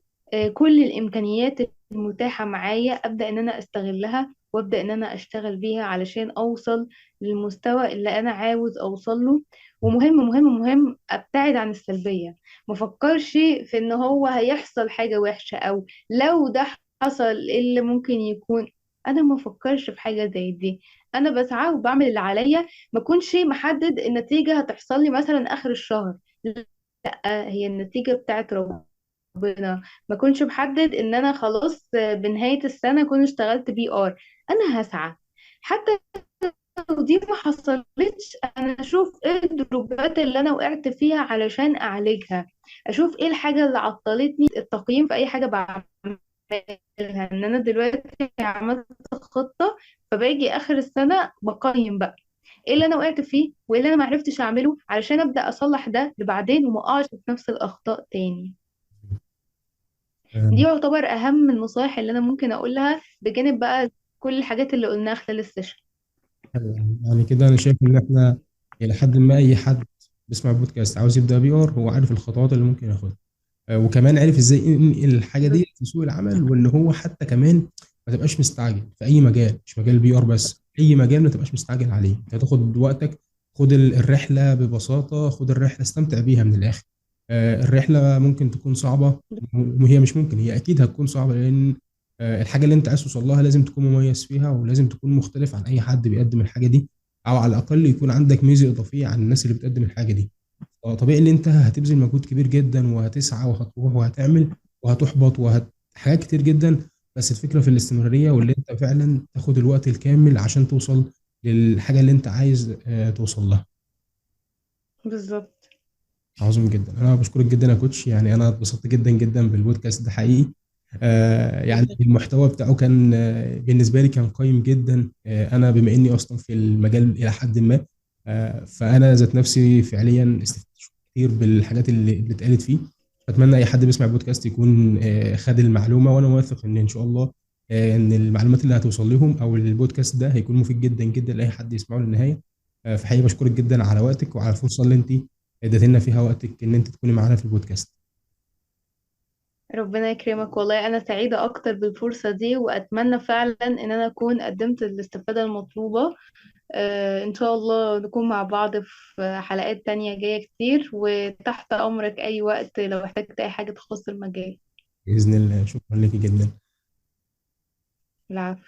كل الامكانيات المتاحة معايا ابدأ ان انا استغلها وابدأ ان انا اشتغل بيها علشان اوصل للمستوى اللي انا عاوز اوصل له. ومهم مهم مهم ابتعد عن السلبية، ما افكرش في ان هو هيحصل حاجة وحشة او لو ده حصل ايه اللي ممكن يكون. انا ما افكرش في حاجة زي دي، انا بسعى وبعمل اللي عليا، ما اكونش محدد النتيجة هتحصل لي مثلا اخر الشهر، لا هي النتيجة بتاعت ربنا. ما كنتش محدد ان انا خلاص بنهاية السنة اكون اشتغلت PR، انا هسعى حتى لو دي ما حصلتش، انا اشوف ايه الدروبات اللي انا وقعت فيها علشان اعالجها، اشوف ايه الحاجة اللي عطلتني. التقييم في اي حاجة بعملها، ان انا دلوقتي عملت خطة فباجي اخر السنة بقيم بقى ايه اللي انا وقعت فيه وايه اللي انا ما عرفتش اعمله علشان ابدا اصلح ده لبعدين وما اقعش في نفس الاخطاء تاني. دي يعتبر اهم النصائح اللي انا ممكن اقولها، بجانب بقى كل الحاجات اللي قلناها خلال ال session. يعني كده انا شايف ان احنا الى حد ما اي حد بيسمع بودكاست عاوز يبدا PR هو عارف الخطوات اللي ممكن ياخدها، وكمان عارف ازاي ينقل الحاجة دي في سوق العمل، وان هو حتى كمان ما تبقاش مستعجل في اي مجال، مش مجال PR بس، اي مجال ما تبقاش مستعجل عليه، انت هتاخد وقتك، خد الرحلة ببساطة، خد الرحلة استمتع بيها من الاخر. الرحلة ممكن تكون صعبة، وهي مش ممكن، هي اكيد هتكون صعبة، لان الحاجة اللي انت عايز توصل لها لازم تكون مميز فيها، ولازم تكون مختلف عن اي حد بيقدم الحاجة دي، او على الاقل يكون عندك ميزة اضافية عن الناس اللي بتقدم الحاجة دي. طبيعي ان انت هتبذل مجهود كبير جدا، وهتسعى وهتروح وهتعمل وهتحبط حاجات كتير جدا، بس الفكرة في الاستمرارية، واللي انت فعلا تاخد الوقت الكامل عشان توصل للحاجة اللي انت عايز توصل لها. بالظبط. عظيم جدا. انا بشكرك جدا يا coach، انا اتبسطت جدا جدا بالبودكاست ده حقيقي. المحتوى بتاعه كان بالنسبة لي كان قيم جدا. انا بما اني اصلا في المجال الى حد ما، فانا ذات نفسي فعليا استفدت كتير بالحاجات اللي اتقالت فيه. اتمنى اي حد بيسمع البودكاست يكون خد المعلومة، وانا واثق ان شاء الله ان المعلومات اللي هتوصل لهم او البودكاست ده هيكون مفيد جدا جدا لاي حد يسمعه للنهاية. فحقيقي بشكرك جدا على وقتك وعلى الفرصة اللي انت اديت لنا فيها وقتك ان انت تكوني معانا في البودكاست. ربنا يكرمك، والله انا سعيدة اكتر بالفرصه دي، واتمنى فعلا ان انا اكون قدمت الاستفادة المطلوبة. ان شاء الله نكون مع بعض في حلقات تانية جاية كتير، وتحت امرك اي وقت لو احتجت اي حاجة تخص المجال. باذن الله. شكرا لك جدا. العفو.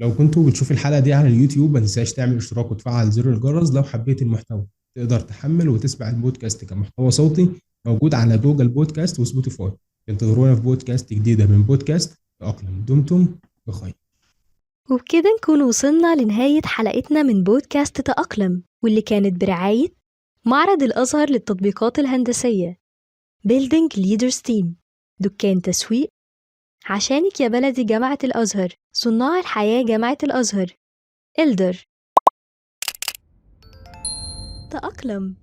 لو كنتوا بتشوفوا الحلقة دي على اليوتيوب ما تنساش تعمل اشتراك وتفعل زر الجرس. لو حبيت المحتوى تقدر تحمل وتسمع البودكاست كمحتوى صوتي موجود على جوجل بودكاست وسبوتيفاي. انتظرونا في بودكاست جديدة من بودكاست تأقلم. دمتم بخير. وبكده نكون وصلنا لنهاية حلقتنا من بودكاست تأقلم، واللي كانت برعاية معرض الأزهر للتطبيقات الهندسية، Building Leaders Team، دكان تسويق، عشانك يا بلدي جامعة الأزهر، صناع الحياة جامعة الأزهر، إلدر. تأقلم.